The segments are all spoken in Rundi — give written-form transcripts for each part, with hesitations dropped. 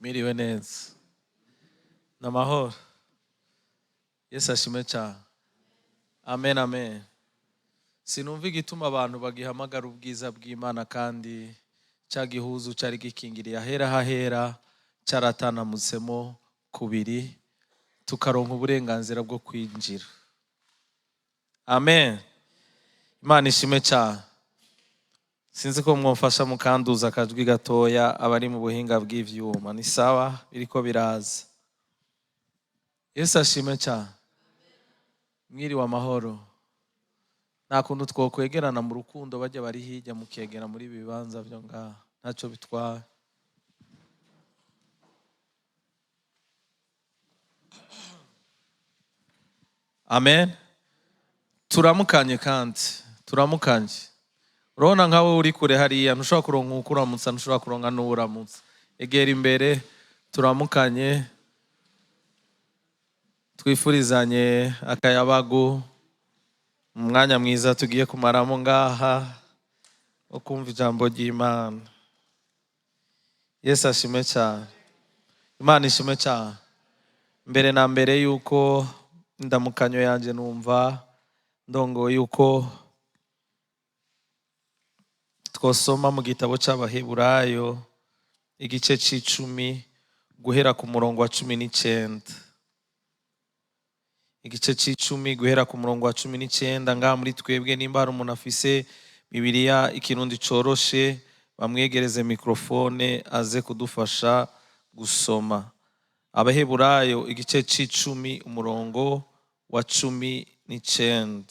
Miriwe neza, ni amahoro. Yesu ashimwe cyane. Amen, amen. Sinumva igituma abantu bagihamagara ubwiza bw'Imana kandi cya gihuzu cyari gikingiriye ahera hahera cyaratanamutsemo kubiri, tukaronka uburenganzira bwo kwinjira. Amen. Imana ishimwe cyane. Sinzi ko mwamfasha mukanduza akajwi gatoya, abari mu buhinga bw'ivyuma. Ni sawa, biriko biraza. Yesu ashimwe cyane. Mwiriwe amahoro. Nta kuntu twokwegerana mu rukundo, bajya bari hirya mukegera muri ibi bibanza byo ngaha, ntacyo bitwaye. Amen. Turamukanye kandi turamukanye. Urabona nkawe uri kure hariya, ntushobora kuronka ukuramutsa, ntushobora kuronka n'uwuramutsa. Egera imbere, turamukanye, twifurizanye akayabagu, umwanya mwiza tugiye kumaramo ngaha wo kumva ijambo ry'Imana. Yesu ashimwe cyane. Imana ishimwe cyane. Mbere na mbere yuko indamukanyo yanjye, numva ndongo yuko twosoma mu gitabo cy'Abaheburayo igice c'icumi guhera ku murongo wa 19. Igice c'icumi guhera ku murongo wa 19. Ngaha muri twebwe nimba hari umuntu afise Bibiliya ikirundi coroshe, bamwegereze mikrofone aze kudufasha gusoma. Abaheburayo igice c'icumi umurongo wa 19.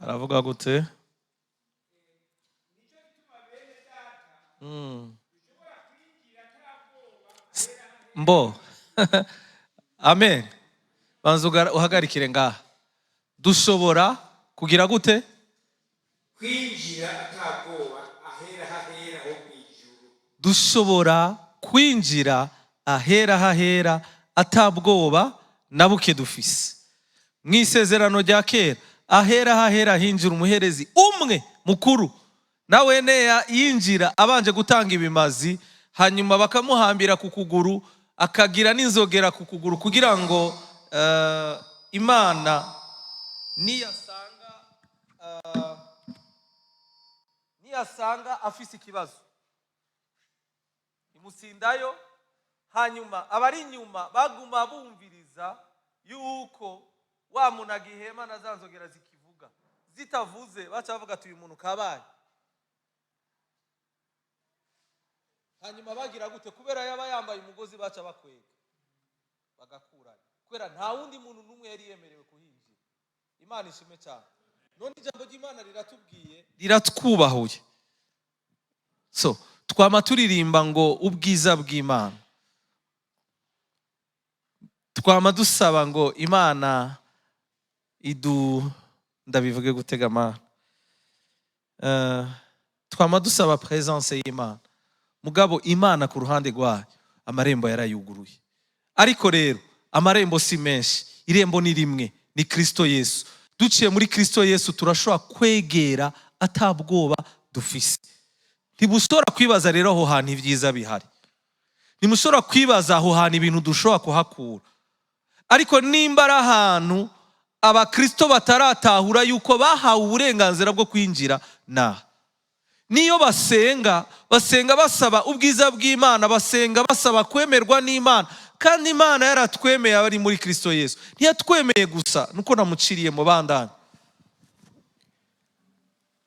Aravuga gute? Mbo amen. Banza uhagarikire ngaha. Dushobora kugira gute? Kwinjira atabwoba ahera hahera ho mu ijuru. Dushobora kwinjira ahera hahera atabwoba na buke dufise. Mu isezerano rya kera, ahera hahera hinjira umuherezi umwe mukuru, nawe neya yinjira abanje gutanga ibimazi, hanyuma bakamuhambira ku kuguru, akagira n'inzogera ku kuguru, kugira ngo Imana niyasanga afise ikibazo imutsindayo. Hanyuma abari inyuma baguma bumviriza yuko wa muntu agihema na za nzogera zikivuga. Zitavuze baca bavuga ati uyu muntu kabaye. Hanyuma bagira gute? Kubera yaba yambaye umugozi, baca bakwega bagakurana, kubera nta wundi muntu n'umwe yari yemerewe kuhinjira. Imana ishimwe cyane. None ijambo ry'Imana riratubwiye, riratwubahuye. So twama turirimba ngo ubwiza bw'Imana, twama dusaba ngo Imana idu, ndabivuge gutega amana, twama dusaba presence y'Imana. Mugabo Imana ku ruhande rwayo amarembo yarayuguruye. Ariko rero amarembo si menshi, irembo ni rimwe, ni Kristo Yesu. Duciye muri Kristo Yesu turashobora kwegera atabwoba dufise. Ntibushobora kwibaza rero aho hantu ibyiza bihari, ntimushobora kwibaza aho hantu ibintu dushobora kuhakura. Ariko nimba ari ahantu abakristo bataratahura yuko bahawe uburenganzira bwo kwinjira, na niyo basenga, basenga basaba ubwiza bw'Imana, basenga basaba kwemerwa n'Imana, kandi Imana yaratwemeye abari muri Kristo Yesu. Ntiyatwemeye gusa nuko namuciriye mu bandani.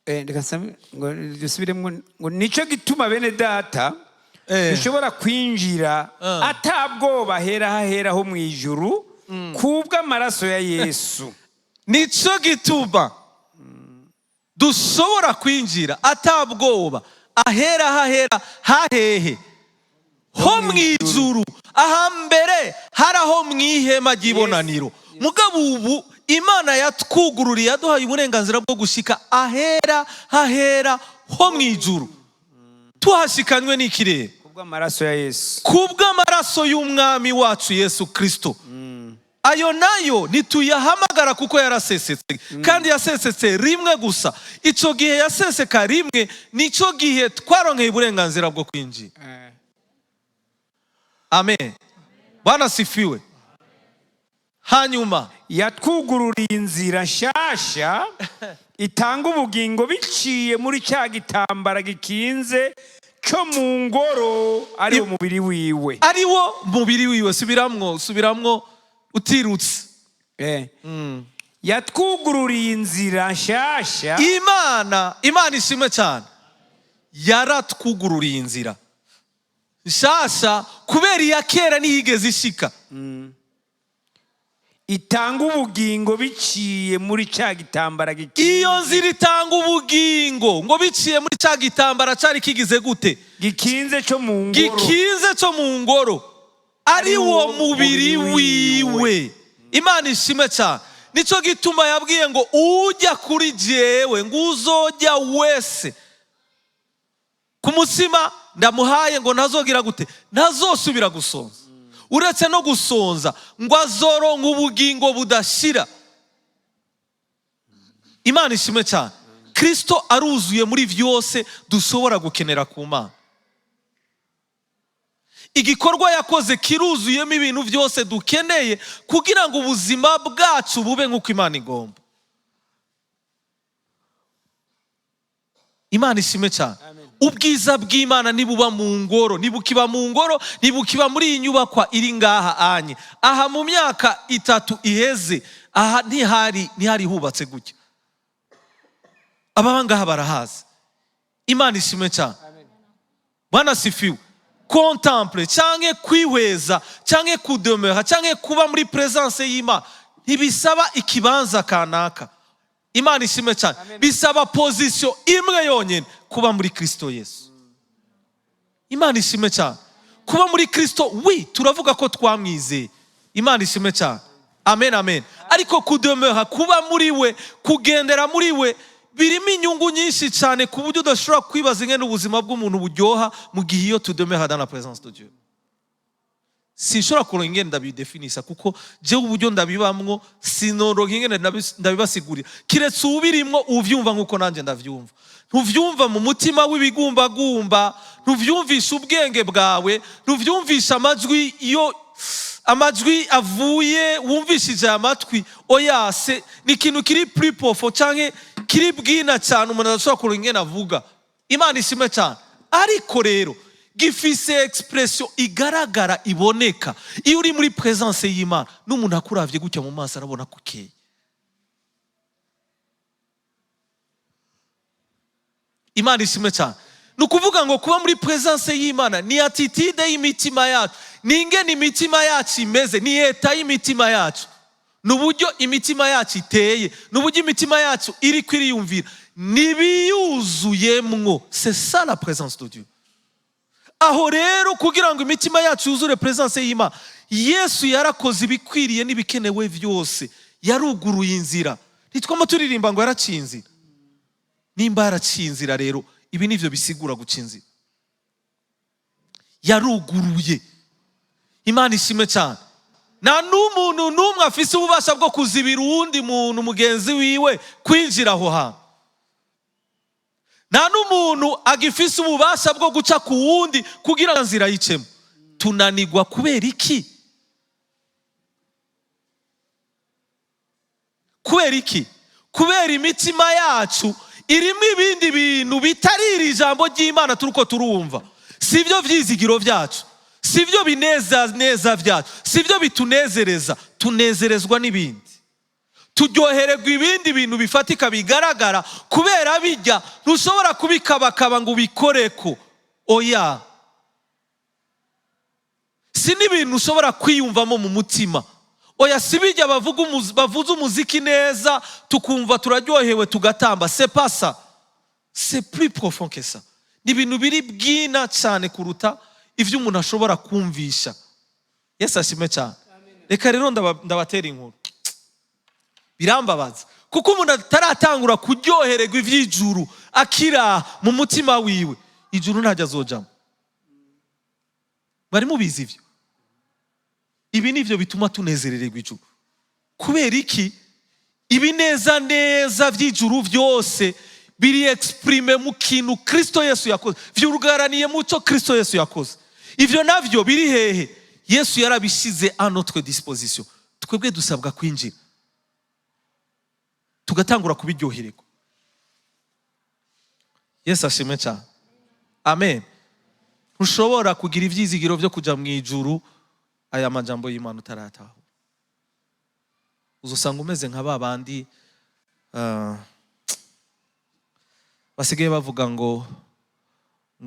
Reka nsabe ngo dusubiremo ngo nico gituma bene data dushobora kwinjira atabwoba hera hahera ho mu ijuru kubw'amaraso ya Yesu. Nico gituma dushobora kwinjira atabwoba ahera hahera hahehe ho mu ijuru. Ahambere hari aho mu ihema ry'ibonaniro, mugabo ubu Imana yatwugururiye, yaduhaye uburenganzira bwo gushika ahera hahera ho mu ijuru, tuhashikanywe n'ikirere kubw'amaraso ya Yesu, kubw'amaraso y'umwami wacu Yesu Kristo. Ayo nayo ntituyahamagara kuko yarasesetse, kandi yasesetse rimwe gusa. Icyo gihe yaseseka rimwe, nicyo gihe twaronkeye uburenganzira bwo kwinjira. Amen, Bwana asifiwe. Hanyuma Yatwugururiye inzira nshasha itanga ubugingo biciye muri cya gitambara gikinze cyo mu ngoro, ari wo mubiri wiwe. Ari wo mubiri wiwe. Subiramwo, subiramwo utirutse. Yatwugururiye inzira nshasha. Imana ishimwe cyane, yaratwugururiye inzira nshasha kubera iya kera ntiyigeze ishika. Itanga ubugingo biciye muri cya gitambara gikinze. Iyo nzira itanga ubugingo ngo biciye muri cya gitambara cyari kigize gute? Gikinze cyo mu ngoro. Gikinze cyo mu ngoro, ari wo mubiri wiwe. Imana ishimwe cyane. Nicyo gituma yabwiye ngo ujya kuri jewe, ngo uzojya wese ku mutsima ndamuhaye, ngo ntazogira gute? Ntazosubira gusonza. Uretse no gusonza, ngo azoronka ubugingo budashira. Imana ishimwe cyane. Kirisito aruzuye muri byose dushobora gukenera ku Mana. Igikorwa yakoze kiruzuyemo ibintu byose dukeneye kugira ngo ubuzima bwacu bube nk'uko Imana igomba. Imana ishimwe cyane. Ubwiza bw'Imana nibuba mu ngoro, nibukiba mu ngoro, nibukiba muri iyi nyubakwa iri ngaha anye. Aha mu myaka 3 iheze aha ntihari hubatse gutya. Ababa ngaha barahazi. Imana ishimwe cyane. Bwana sifiwe. Contemple canke kwihweza canke kudemera canke kuba muri presence y'Imana ntibisaba ikibanza kanaka. Imana ishimwe cyane. Bisaba position imwe yonyene, kuba muri Kristo Yesu. Imana ishimwe cyane. Kuba muri Kristo, wi turavuga ko twamwizeye. Imana ishimwe cyane. Amen, amen. Ariko kudemera, kuba muri we, kugendera muri we, birimo inyungu nyinshi cyane ku buryo udashobora kwibaza ingene ubuzima bw'umuntu buryoha mu gihe iyo tudemera dans la présence de Dieu. Sinshobora kuronka ingene ndabidefinisa kuko jewe uburyo ndabibamwo sinoronka ingene ndabibasigurira, kiretse ubirimwo uvyumva nkuko nanje ndavyumva. Ntuvyumva mu mutima w'ibigumbagumba, ntuvyumvisha ubwenge bwawe, ntuvyumvisha amajwi iyo amajwi avuye wumvishije aya matwi. Oya, se ni ikintu kiri plus profond canke kiri bwina cyane umuntu adashobora kuronka ingene avuga. Imana ishimwe cyane. Ariko rero gifise expression igaragara, iboneka iyo uri muri presence y'Imana. N'umuntu akuravye gutya mu maso arabona ko ukeye. Imana ishimwe cyane. Ni ukuvuga ngo kuba muri presence y'Imana ni attitude y'imitima yacu, ni ingene imitima yacu imeze, ni eta y'imitima yacu, ni uburyo imitima yacu iteye, ni uburyo imitima yacu iri kwiriyumvira, nibiyuzuyemwo. C'est ça la présence de Dieu. Aho rero kugira ngo imitima yacu yuzure presence y'Imana, Yesu yarakoze ibikwiriye n'ibikenewe byose, yaruguruye inzira. Ntitwama turirimba ngo yaraciye inzira? Nimba yaraciye inzira rero, ibi nivyo bisigura guca inzira. Yaruguruye. Imana ishimwe cyane. Nta n'umuntu n'umwe afise ububasha bwo kuzibira uwundi muntu mugenzi wiwe kwinjira aho hantu. Nta n'umuntu agifise ububasha bwo guca ku wundi kugira ngo inzira yicemo. Tunanigwa kubera iki? Kubera iki? Kubera imitima yacu irimo ibindi bintu bitari iri jambo ry'Imana turiko turumva. Sivyo vyizigiro vyacu, sivyo bineza neza vyacu, sivyo bitunezereza. Tunezerezwa n'ibindi, turyohererwa ibindi bintu bifatika bigaragara. Kubera bijya ntushobora kubikabakaba ngo ubikoreko. Oya, si n'ibintu ushobora kwiyumvamo mu mutima. Oya, si bijya bavuza umuziki neza tukumva turaryohewe tugatamba. C'est pas ça, c'est plus profond que ça. Ni ibintu biri bwina cyane kuruta ivyo umuntu ashobora kumvisha. Yesu ashimwe cyane. Reka rero ndabatera inkuru. Birambabaza kuko umuntu ataratangura kuryohererwa ivy'ijuru akira mu mutima wiwe, ijuru ntajya azojamo. Bari mubizi ivyo? Ibi nivyo bituma tunezerererwa ijuru. Kubera iki? Ibineza neza by'ijuru byose biri exprimé mu kintu Kristo Yesu yakoze, vyurugaraniye mu cyo Kristo Yesu yakoze. Ivyo navyo biri hehe? Yesu yarabishize à notre disposition. Twebwe dusabwa kwinjira, tugatangura kubiryohererwa. Yesu ashimwe cyane. Amen. Ntushobora kugira ibyizigiro byo kujya mu ijuru aya majambo y'Imana utaratahura. Uzasanga umeze nka ba bandi basigaye bavuga ngo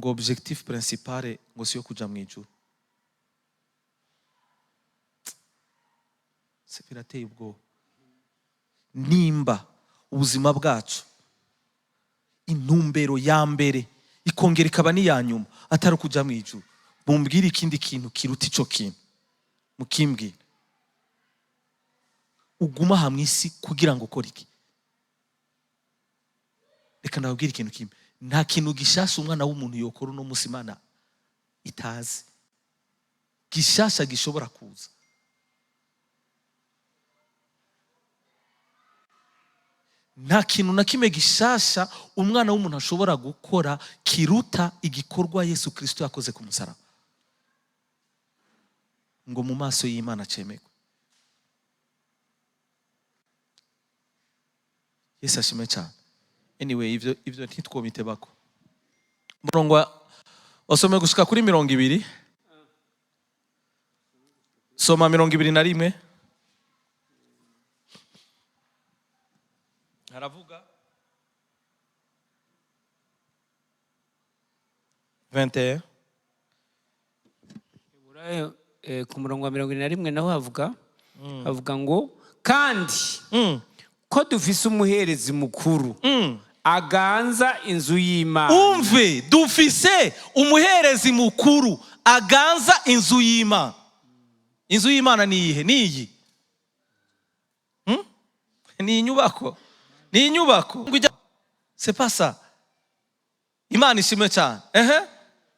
objectif principal ngo siyo kuja mu ijuru. Se birateye ubwoba. Nimba ubuzima bwacu intumbero ya mbere ikongera ikaba n'iya nyuma atari ukuja mu ijuru, mumbwire ikindi kintu kiruta ico kintu, mukimbwira. Uguma aha mu isi kugira ngo ukore iki? Reka ndababwire ikintu kimwe: nta kintu gishasha umwana w'umuntu yokora uno munsi Imana itazi, gishasha gishobora kuza. Nta kintu na kimwe gishasha umwana w'umuntu ashobora gukora kiruta igikorwa Yesu Kristo yakoze ku musaraba ngo mu maso y'Imana cemerwe. Yesu ashimwe cyane. Anyway, ivyo ntitwobitebako. Umurongo wasomeye gushika kuri 20. Soma 21. Haravuga 21. Heburayo, ku murongo wa 21 naho havuga ngo: "Kandi ko dufise umuherezi mukuru aganza inzu y'Imana." Umve, dufise umuherezi mukuru aganza inzu y'Imana. Inzu y'Imana ni iyihe? Ni iyi. Ni inyubako, ni inyubako. C'est pas ça. Imana ishimwe cyane. Ehe.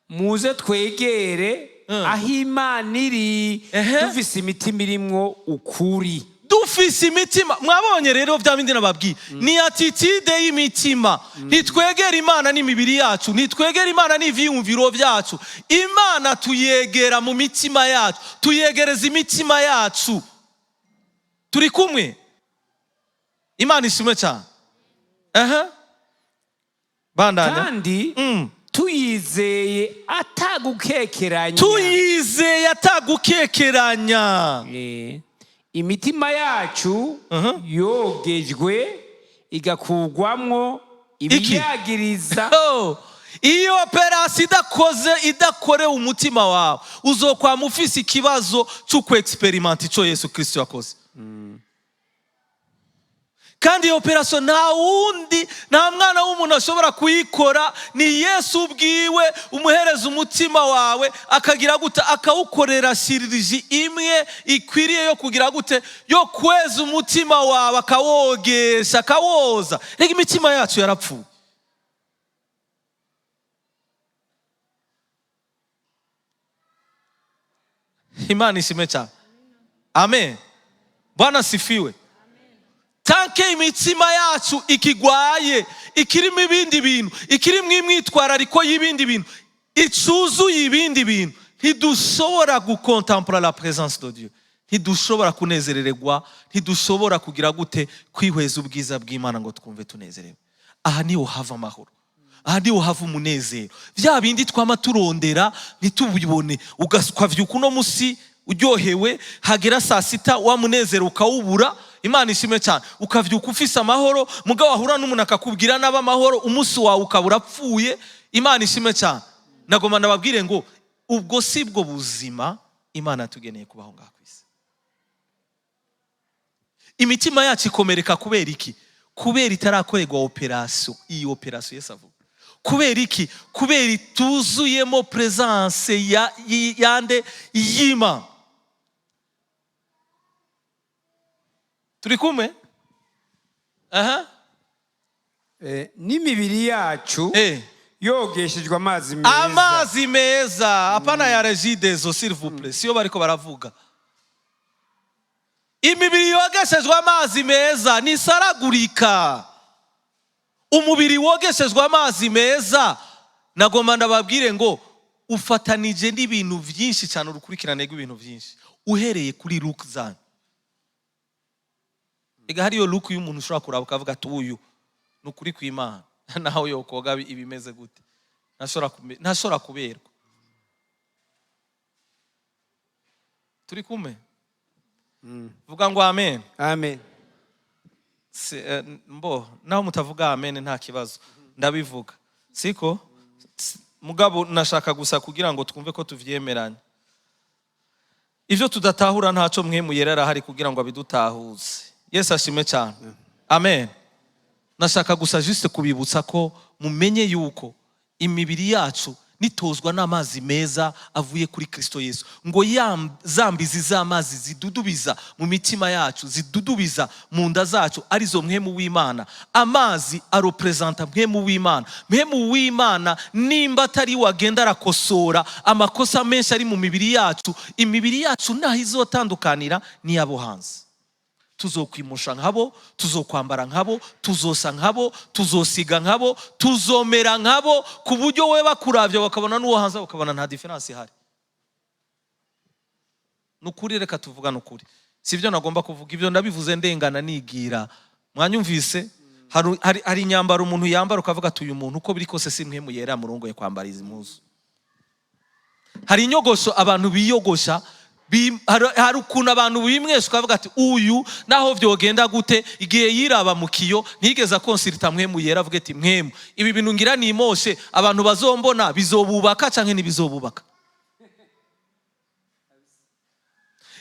Muze twegere aho Imana iri dufise imitima irimwo ukuri. Dufise imitima. Mwabonye rero bya bindi nababwiye, ni attitude y'imitima. Ntitwegera Imana n'imibiri yacu, ntitwegera Imana n'ivyiyumviro byacu. Imana tuyegera mu mitima yacu, tuyegereza imitima yacu. Turi kumwe? Imana ishimwe cyane. Aha, bandanya. Kandi tuyizeye atagukekeranya. Tuyizeye atagukekeranya. Imitima yacu yogejwe igakugwamwo ibiyagiriza. Oh, iyo opération idakoze, idakorewe umutima wawe, uzokwama ufise ikibazo cy'uku expérimenta icyo Yesu Kristo yakoze. Kandi iyo opération nta wundi, nta mwana w'umuntu ashobora kuyikora, ni Yesu ubwiwe. Umuhereza umutima wawe, akagira gute? Akawukorera chirurgie imwe ikwiriye yo kugira gute? Yo kweza umutima wawe, akawogesha, akawoza. Reka, imitima yacu yarapfuye. Imana ishimwe cyane. Amen. Bwana sifiwe. Tant que imitima yacu ikigwaye, ikirimo ibindi bintu, ikirimo imyitwarariko y'ibindi bintu, icuzuye ibindi bintu, ntidushobora gukontempla la présence de Dieu, ntidushobora kunezerererwa, ntidushobora kugira gute? Kwihweza ubwiza bw'Imana ngo twumve tunezerewe. Aha niho hava amahoro, aha niho hava umunezero, bya bindi twama turondera ntitubibone. Ukavyuka uno musi uryohewe, hagera saa sita wa munezero ukawubura. Imana ishimwe cyane. Ukavyuka ufise amahoro, mugabo wahura n'umuntu akakubwira nabi amahoro, umunsi wawe ukaba urapfuye. Imana ishimwe cyane. Nagomba ndababwire ngo ubwo si bwo buzima Imana yatugeneye kubaho ngaha ku isi. Imitima yacu ikomereka kubera iki? Kubera itarakorerwa opération, iyi opération Yesu avuga. Kubera iki? Kubera ituzuyemo présence ya yande? Y'Imana. Turi kumwe? Aha. N'imibiri yacu yogeshejwe amazi meza. Amazi meza, apana ya Regideso, s'il vous plaît, siyo bariko baravuga. Imibiri yogeshejwe amazi meza ntisaragurika. Umubiri wogeshejwe amazi meza, nagomba ndababwire ngo ufatanije n'ibintu byinshi cyane, urukurikirane rw'ibintu byinshi, uhereye kuri look zanyu. Ega hariyo look y'umuntu ushobora kuraba ukavuga ati: "Uyu ni ukuri kw'Imana, naho yokoga ibimeze gute, ntashobora kuberwa." Turi kumwe? Vuga ngo amen. Amen. Mbo naho mutavuga amen, nta kibazo, ndabivuga siko. Mugabo nashaka gusa kugira ngo twumve ko tuvyemeranya. Ivyo tudatahura, ntaco, Mpwemu Yera arahari kugira ngo abidutahuze. Yesu ashime cyane, amen. Nashaka gusa juste kubibutsa ko mumenye yuko imibiri yacu nitozwa n'amazi meza avuye kuri Kristo Yesu, ngo ya za mbizi z'amazi zidudubiza mu mitima yacu, zidudubiza mu nda zacu, arizo Mpwemu w'Imana. Amazi arepresenta Mpwemu w'Imana. Mpwemu w'Imana nimba atari wagenda arakosora amakosa menshi ari mu mibiri yacu, imibiri yacu ntaho izotandukanira n'iyabo hanze. Tuzokwimusha nkabo, tuzokwambara nkabo, tuzosa nkabo, tuzosiga nkabo, tuzomera nkabo, ku buryo we bakuravye bakabona n'uwo hanze, bakabona nta différence ihari. Ni ukuri, reka tuvugane ukuri. Si ibyo nagomba kuvuga, ibyo ndabivuze ndengana nigira. Mwanyumvise? Hari inyambaro umuntu yambara ukavuga ati: "Uyu muntu uko biri kose si Mpwemu Yera murongoye kwambara izi mpuzu." Hari inyogosho abantu biyogosha, hari ukuntu abantu bimwesha ukavuga ati: "Uyu naho vyogenda gute, igihe yiraba mu kiyo ntiyigeze aconsulta Mpwemu Yera avuga ati: 'Mpwemu, ibi bintu ngira nimoshe, abantu bazombona bizobubaka canke ntibizobubaka?'"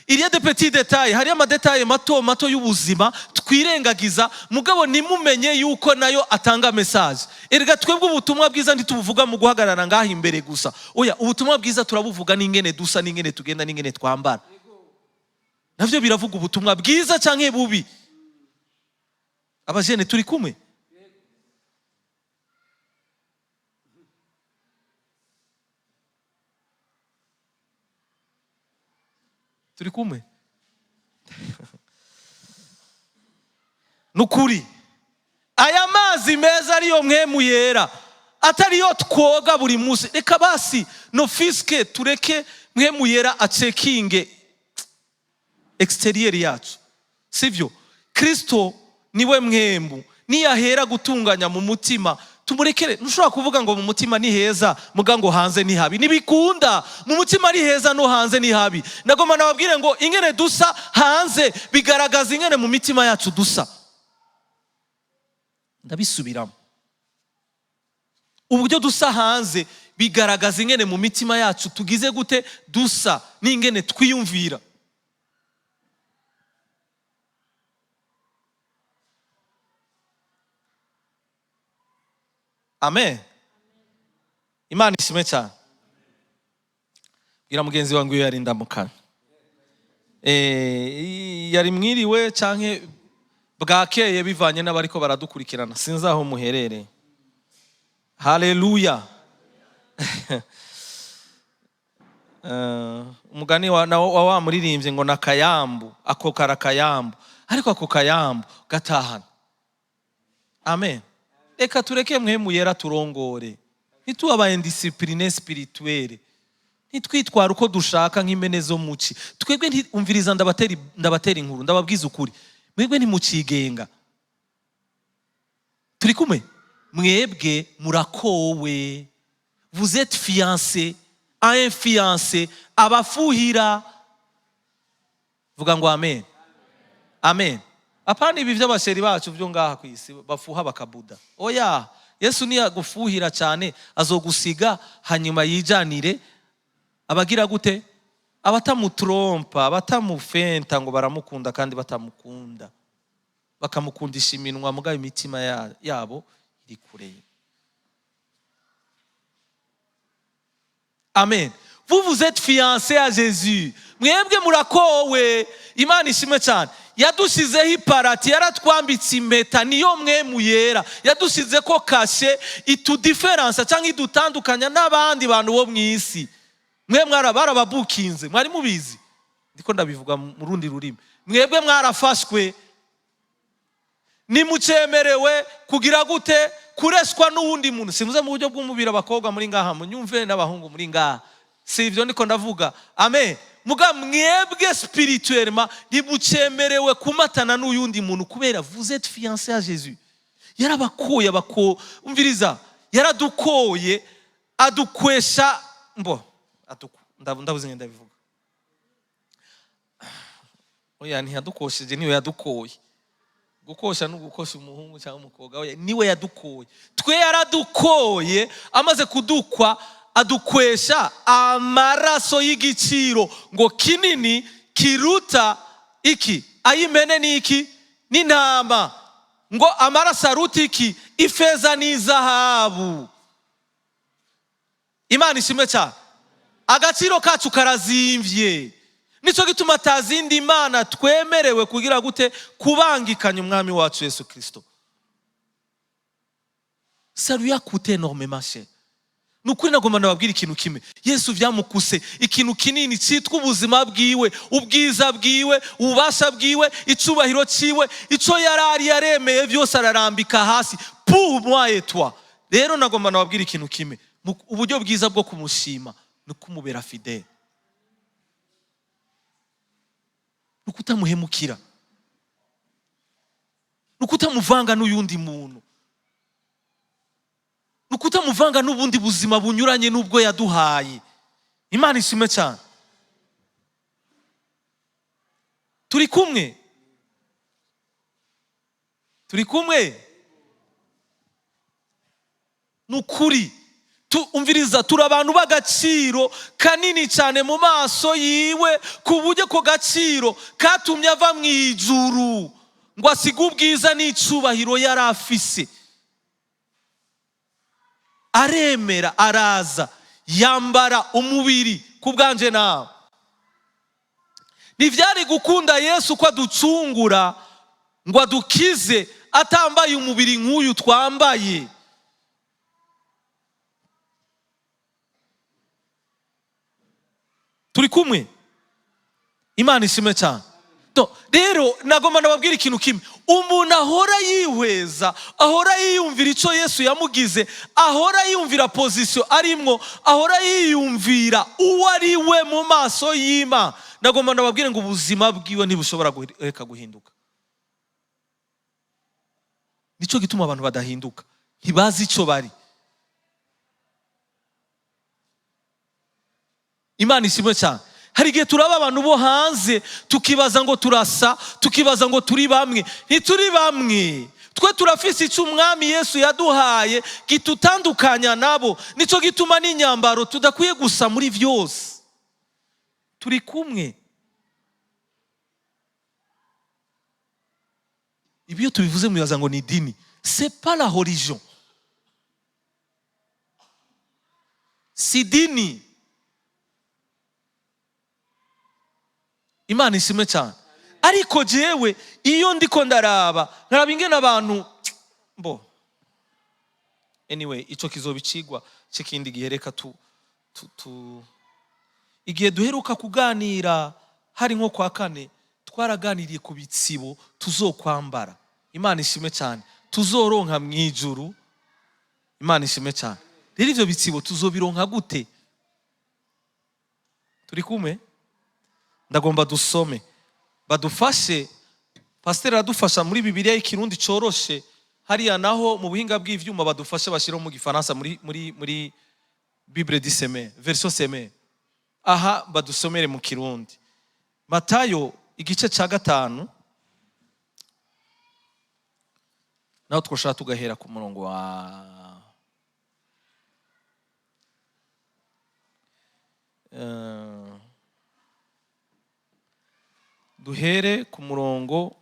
Il y a des petits détails, hari amadétails mato mato y'ubuzima twirengagiza, mugabo ntimumenye yuko nayo atanga message. Erega twebwe ubutumwa bwiza ntitubuvuga mu guhagarara ngaha imbere gusa. Oya, ubutumwa bwiza turabuvuga n'ingene dusa, n'ingene tugenda, n'ingene twambara. Navyo biravuga ubutumwa bwiza canke bubi. Abajene, turi kumwe? Turi kumwe? Nukuri aya mazi meza ariyo Mpwemu Yera, atariyo twoga buri munsi, reka basi no fiske tureke Mpwemu Yera acheckinge extérieur yacu, sivyo? Kristo niwe Mpwemu, niyahera gutunganya mu mutima, tumurekere. Ntushobora kuvuga ngo mu mutima ni heza muga ngo hanze ni habi, ntibikunda. Mu mutima ari heza, no hanze ni habi. Nagomba nababwire ngo ingene dusa hanze bigaragaza ingene mu mitima yacu dusa. Ndabisubiramo: uburyo dusa hanze bigaragaza ingene mu mitima yacu tugize gute, dusa, n'ingene twiyumvira. Amen, Imana ishimwe cyane. Bwira mugenzi wangu iyo yari ndamukana, yari mwiriwe canke bwakeye, bivanye n'abariko baradukurikirana, sinzi aho muherereye. Haleluya! Umugani wa muririmbye ngo nakayambu, ako karakayambu, ariko ako kayambu gatahana. Amen. Reka tureke Mpwemu Yera turongore, ntitubaye indiscipline spirituelle, ntitwitwara uko dushaka nk'impene zo muci. Twebwe umviriza, ndabatera inkuru, ndababwiza ukuri, mwebwe ntimucigenga. Turi kumwe? Mwebwe murakowe, vous êtes fiancé à un fiancé abafuhira. Vuga ngo amen, amen. Apana ibi by'abachéri bacu byo ngaha ku isi bafuha bakabuda. Oya, Yesu niyagufuhira cyane azogusiga, hanyuma yijanire abagira gute, abatamutrompa, abatamufenta ngo baramukunda kandi batamukunda, bakamukundisha iminwa mugabo imitima yabo iri kure ye. Amen. Vous, vous êtes fiancés à Jésus. Mwebwe murakowe. Imana ishimwe cyane. Yadushizeho iparati, yaratwambitse impeta, niyo Mpwemu Yera. Yadusize ko cachet itudifférencia cyangwa idutandukanya n'abandi bantu bo mu isi. Mwe mwara barababukinze, mwari mubizi? Ndiko ndabivuga mu rundi rurimi. Mwebwe mwarafashwe, nimucemerewe kugira gute? Kureswa n'uwundi muntu. Simuze mu buryo bw'umubiri. Abakobwa muri ngaha munyumve, n'abahungu muri ngaha, si ibyo niko ndavuga. Amen. Muga mwebwe spirituellement ntimucemerewe kumatana n'uyundi muntu, kubera vous êtes fiancé à Jésus. Yarabakoye, abako, umviriza, yaradukoye, adukwesha mbo ndabuze ngenda ndabivuga. Oya, ntiyadukosheje, niwe yadukoye. Gukosha no gukosha umuhungu cyangwa umukobwa. Oya, niwe yadukoye. Twe yaradukoye, amaze kudukwa adukwesha amaraso y'igiciro ngo kinini kiruta iki? Ay'imene ni iki? N'intama. Ngo amaraso aruta iki? Ifeza n'izahabu. Imana ishimwe cyane. Agaciro kacu karazimvye. Nicyo gituma atazindi imana twemerewe kugira gute? Kubangikanya Umwami wacu Yesu Kirisito. Ça lui a coûté énormément cher. Ni ukuri, nagomba ndababwira ikintu kimwe: Yesu byamukuse ikintu kinini cyitwa ubuzima bwiwe, ubwiza bwiwe, ububasha bwiwe, icubahiro cyiwe, icyo yari ari yaremeye byose ararambika hasi pour moi et toi. Rero nagomba ndababwira ikintu kimwe: uburyo bwiza bwo kumushima ni kumubera fidèle, ni ukutamuhemukira, ni ukutamuvanga n'uyundi muntu, ni ukutamuvanga n'ubundi buzima bunyuranye n'ubwo yaduhaye. Imana ishimwe cyane. Turi kumwe, turi kumwe. Ni ukuri, umviriza, turi abantu b'agaciro kanini cyane mu maso yiwe, ku buryo ko gaciro katumye ava mu ijuru ngo asige ubwiza n'icubahiro yari afise. Aremera, araza, yambara umubiri ku bwanje nawe. Ntibyari gukunda Yesu ko aducungura ngo adukize atambaye umubiri nk'uyu twambaye. Turi kumwe? Imana ishimwe cyane. Rero nagomba nababwira ikintu kimwe: umuntu ahora yihweza, ahora yiyumvira icyo Yesu yamugize, ahora yiyumvira position arimwo, ahora yiyumvira uwo ari we mu maso y'Imana, nagomba nababwire ngo ubuzima bwiwe ntibushobora kureka guhinduka. Nicyo gituma abantu badahinduka, ntibazi icyo bari. Imana ishimwe cyane. Hari igihe turaba abantu bo hanze tukibaza ngo turasa, tukibaza ngo turi bamwe. Ntituri bamwe. Twe turafise icyo Umwami Yesu yaduhaye gitutandukanya nabo. Nicyo gituma n'inyambaro tudakwiye gusa muri byose. Turi kumwe? Ibyo tubivuze mubibaza ngo ni idini. C'est pas la religion, si idini. Imana ishimwe cyane. Ariko jewe iyo ndiko ndaraba, nkaraba ingene abantu bo, anyway, ico kizoba icigwa c'ikindi gihe. Reka tu igihe duheruka kuganira hari nko kwa kane, twaraganiriye ku bitsibo tuzokwambara. Imana ishimwe cyane. Tuzoronka mu ijuru. Imana ishimwe cyane. Rero ivyo bitsibo tuzobironka gute? Turi kumwe? Ndagomba dusome, badufashe. Pasiteri aradufasha muri Bibiliya y'Ikirundi coroshe hariya, naho mu buhinga bw'ivyuma badufashe bashyiraho mu Gifaransa, muri Bible du Semeur, version Semeur. Aha badusomere mu Kirundi, Matayo igice cya 5, naho twoshaka tugahera ku murongo wa duhere ku murongo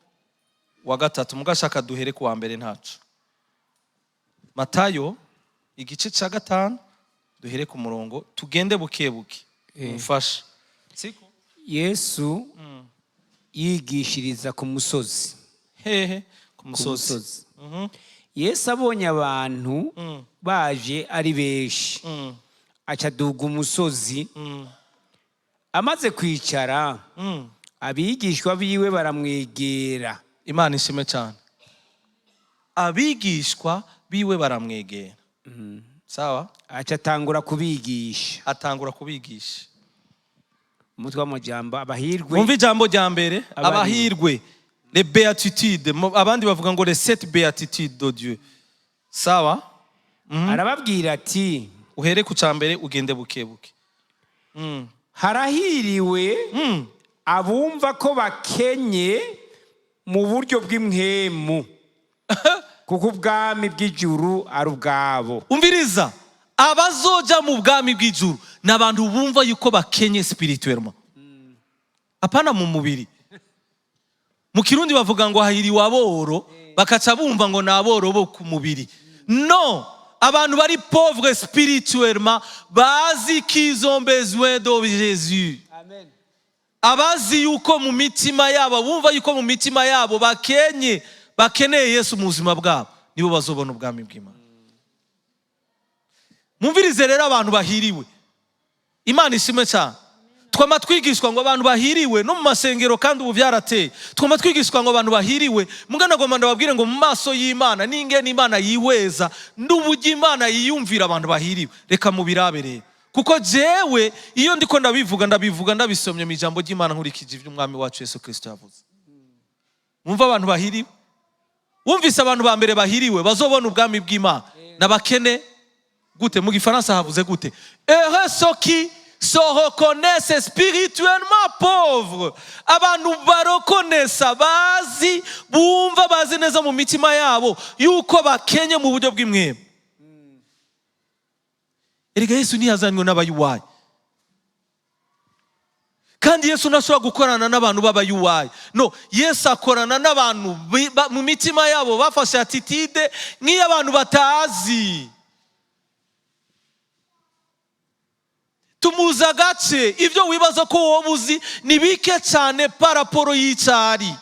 wa 3, mugashaka duhere ku wa mbere ntaco. Matayo igice cya 5, duhere ku murongo, tugende buke buke. Mufashe siko? Yesu yigishiriza ku musozi. Hehe? Ku Ku musozi. musozi. Yesu abonye abantu baje ari benshi, aca aduga umusozi. Amaze kwicara, Abigishwa biwe baramwegera. Imana ishimwe cyane. Abigishwa biwe baramwegera, sawa. Aca atangura kubigisha. Atangura kubigisha. Umutwe w'amajambo: abahirwe. Mwumve ijambo rya mbere. Abariwe. Abahirwe, les béatitudes. Abandi bavuga ngo les sept béatitudes de Dieu, sawa. Arababwira ati: Uhere ku cya mbere, ugende buke buke. Harahiriwe abumva ko bakenye mu buryo bw'impwemu, kuko ubwami bw'ijuru ari ubwabo. Umviriza, abazoja mu bwami bw'ijuru ni abantu bumva yuko bakenye spirituellement, apana mu mubiri. Mu Kirundi bavuga ngo hahiriwe aboro, bakaca bumva ngo ni aboro bo ku mubiri. No, abantu bari pauvre spirituellement, bazi qu'ils ont besoin de Jésus, abazi yuko mu mitima yabo, bumva yuko mu mitima yabo bakenye, bakeneye Yesu mu buzima bwabo, nibo bazobona ubwami bw'Imana. Mwumvirize rero abantu bahiriwe. Imana ishimwe cyane. Twama twigishwa ngo abantu bahiriwe no mu masengero, kandi ubu byarateye. Twama twigishwa ngo abantu bahiriwe. Mugana ngoma, ndababwire ngo mu maso y'Imana n'ingene Imana yihweza n'uburyo Imana yiyumvira abantu bahiriwe, reka mubirabe rero, kuko jewe iyo ndiko ndabivuga, ndabivuga ndabisomye mu ijambo ry'Imana, nkurikije ibyo Umwami wacu Yesu Kirisito yavuze. Mwumva abantu bahiriwe. Wumvise abantu ba mbere bahiriwe bazobona ubwami bw'Imana n'abakene gute? Mu Gifaransa havuze gute? Heureux ceux qui se reconnaissent spirituellement pauvres. Abantu barokonesa, bazi, bumva, bazi neza mu mitima yabo yuko bakenye mu buryo bw'impwemu. Erega Yesu ntiyazanywe n'abayuwayi, kandi Yesu ntashobora gukorana n'abantu b'abayuwayi. No, Yesu akorana n'abantu mu mitima yabo bafashe attitude nk'iy'abantu batazi. Tumuzi agace. Ibyo wibaza ko wowe uzi ni bike cyane par rapport y'icari.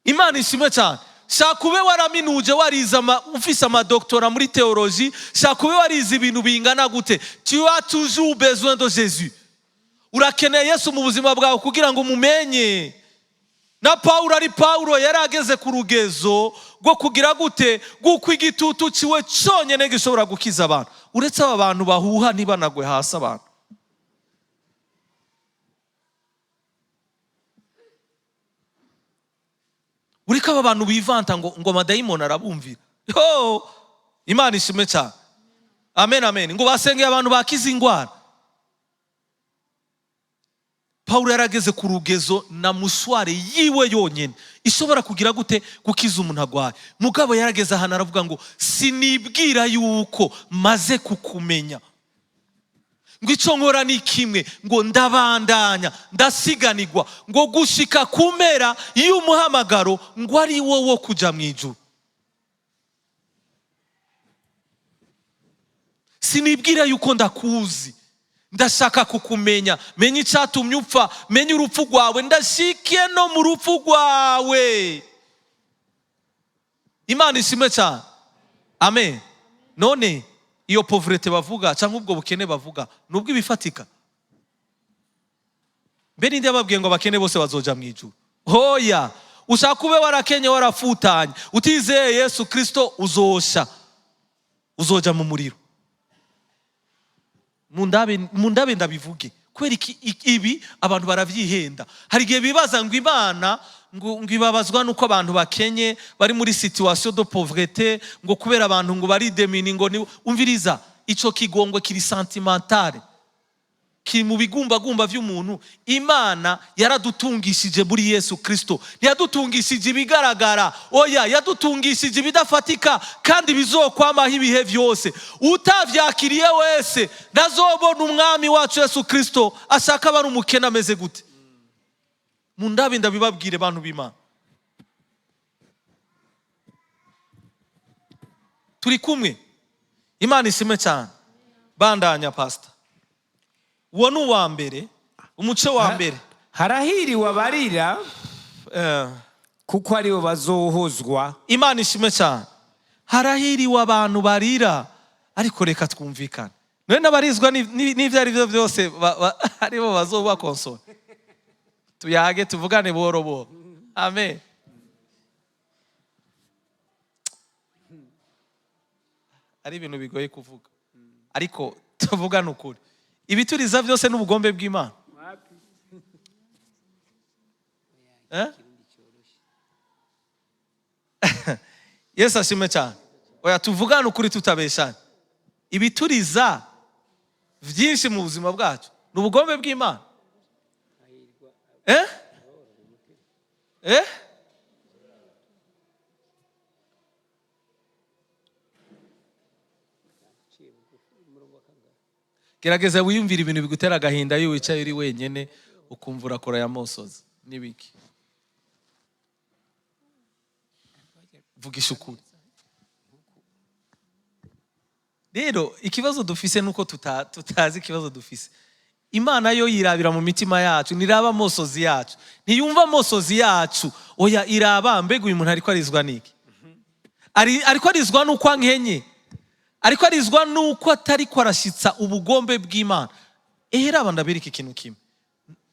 Imana ishimwe cyane. Shaka ube waraminuje, warize ufise amadoktora muri théologie, shaka ube warize ibintu bingana gute, tu as toujours besoin de Jésus. Urakeneye Yesu mu buzima bwawe kugira ngo umumenye. Na Pawulo ari Pawulo, yari ageze ku rugezo rwo kugira gute? Rw'uko igitutu ciwe cyonyine gishobora gukiza abantu, uretse aba bantu bahuha ntibanagwe hasi abantu. Uriko aba bantu bivanta ngo amadayimoni arabumvira. Yo, Imana ishimwe cyane. Amen, amen. Ngo basengeye abantu bakize ingwara. Pawulo yarageze ku rugezo na mouchoir yiwe yonyine ishobora kugira gute? Gukiza umuntu agwaye. Mugabo yarageze ahantu aravuga ngo sinibwira yuko maze kukumenya, ngo icyo nkora ni kimwe, ngo ndabandanya ndasiganirwa, ngo gushika ku mpera y'umuhamagaro, ngo ari wo wo kujya mu ijuru. Sinibwira yuko ndakuzi, ndashaka kukumenya, menye icyatumye upfa, menye urupfu rwawe, ndashike no mu rupfu rwawe. Imana ishimwe cyane. Amen. None iyo pauvreté bavuga cyangwa ubwo bukene bavuga nubwo ibifatika, mbe ninde yababwiye ngo abakene bose bazoja mu ijuru? Hoya. Ushaka ube warakenye, warafutanye, utizeye Yesu Kristo, uzosha, uzoja mu muriro. Mundabe, mundabe ndabivuge. Kubera iki? Ibi abantu baravyihenda. Hari igihe bibaza ngo Imana ngo ibabazwa nuko abantu bakenye, bari muri situation de pauvreté, ngo kubera abantu ngo bari démunis, ngo ni umviriza, ico kigongwe kiri sentimentale, kiri mu bigumbagumba vy'umuntu. Imana yaradutungishije muri Yesu Kristo. Ntiyadutungishije ibigaragara, oya, yadutungishije ibidafatika kandi bizokwamaho ibihe vyose. Utavyakiriye wese ntazobona Umwami wacu Yesu Kristo, ashaka aba ari umukene ameze gute. Mundabe ndabibabwire, bantu b'Imana. Turi kumwe? Imana ishimwe cyane. Bandanya, pastor. Uwo ni uwa mbere, umuce wa mbere. Harahiriwe abarira, kuko aribo bazohozwa. Imana ishimwe cyane. Harahiriwe abantu barira. Ariko reka twumvikane, none n'abarizwa n'ibyo ari byo byose aribo bazoba consolés? Tuyage, tuvugane buhoro buhoro. Amen. Ari ibintu bigoye kuvuga, ariko tuvugane ukuri. Ibituriza byose n'ubugombe bw'Imana? Eh? Yesu ashimwe cyane. Oya, tuvugane ukuri tutabeshana. Ibituriza byinshi mu buzima bwacu ni ubugombe bw'Imana? Eh? Eh? Gerageza wiyumvire ibintu bigutera agahinda iyo wicaye uri wenyine, ukumva urakora ya mosozi n'ibiki. Vugisha ukuri. Rero ikibazo dufise nuko tutazi ikibazo dufise. Imana yo yirabira mu mitima yacu, ntiraba amosozi yacu, ntiyumva amosozi yacu. Oya, iraba mbega uyu muntu ariko arizwa niki? Ariko arizwa nuko ankenye, ariko arizwa nuko atariko arashitsa ubugombe bw'Imana. Ehera ndabereka ikintu kimwe,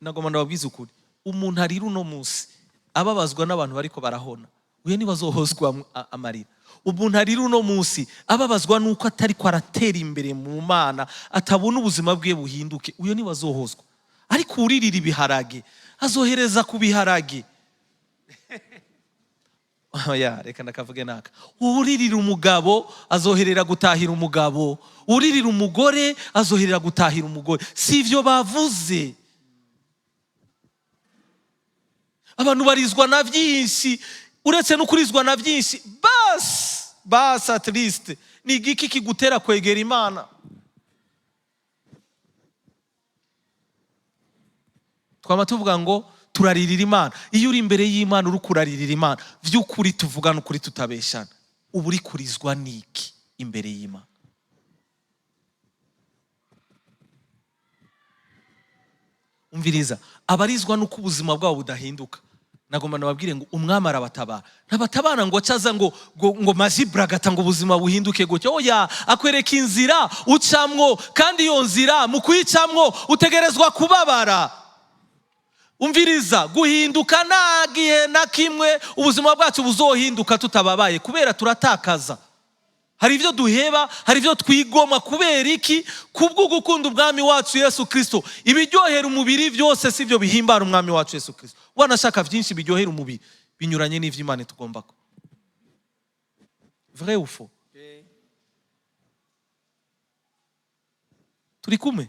nagomba ndababwiza ukuri. Umuntu arira uno munsi ababazwa n'abantu bariko barahona, uyo niwe azohozwa amarira. Umuntu arira uno munsi ababazwa nuko atariko aratera imbere mu Mana, atabona ubuzima bwe buhinduke, uyo niwe azohozwa. Ariko uririra ibiharage azohereza ku biharage. Oya, reka ndakavuge naka. Uririra umugabo azoherera gutahira umugabo, uririra umugore azoherera gutahira umugore. Si ivyo bavuze. Abantu barizwa na byinshi, uretse no kurizwa na byinshi, basi basi at least ni igiki kigutera kwegera Imana? Twama tuvuga ngo turaririra Imana. Iyo uri imbere y'Imana uri kuraririra Imana vy'ukuri, tuvugana ukuri tutabeshana, uba uri kurizwa n'iki imbere y'Imana? Umviriza, abarizwa nuko ubuzima bwabo budahinduka, nagomba nababwire ngo umwami arabatabara. Ntabatabara ngo acaza ngo majibragata ngo ubuzima buhinduke gutya. Oya, akwereka inzira ucamwo, kandi iyo nzira mu kuyicamwo utegerezwa kubabara. Umviriza, guhinduka nta gihe na kimwe ubuzima bwacu buzohinduka tutababaye, kubera turatakaza. Hari ibyo duheba, hari ibyo twigomwa. Kubera iki? Kubwo gukunda umwami wacu Yesu Kristo. Ibiryohera umubiri byose si byo bihimbara umwami wacu Yesu Kristo. Wanashaka byinshi biryohera umubiri binyuranye n'ivyo Imana itugomba ko. Vrai ou faux? Turi kumwe?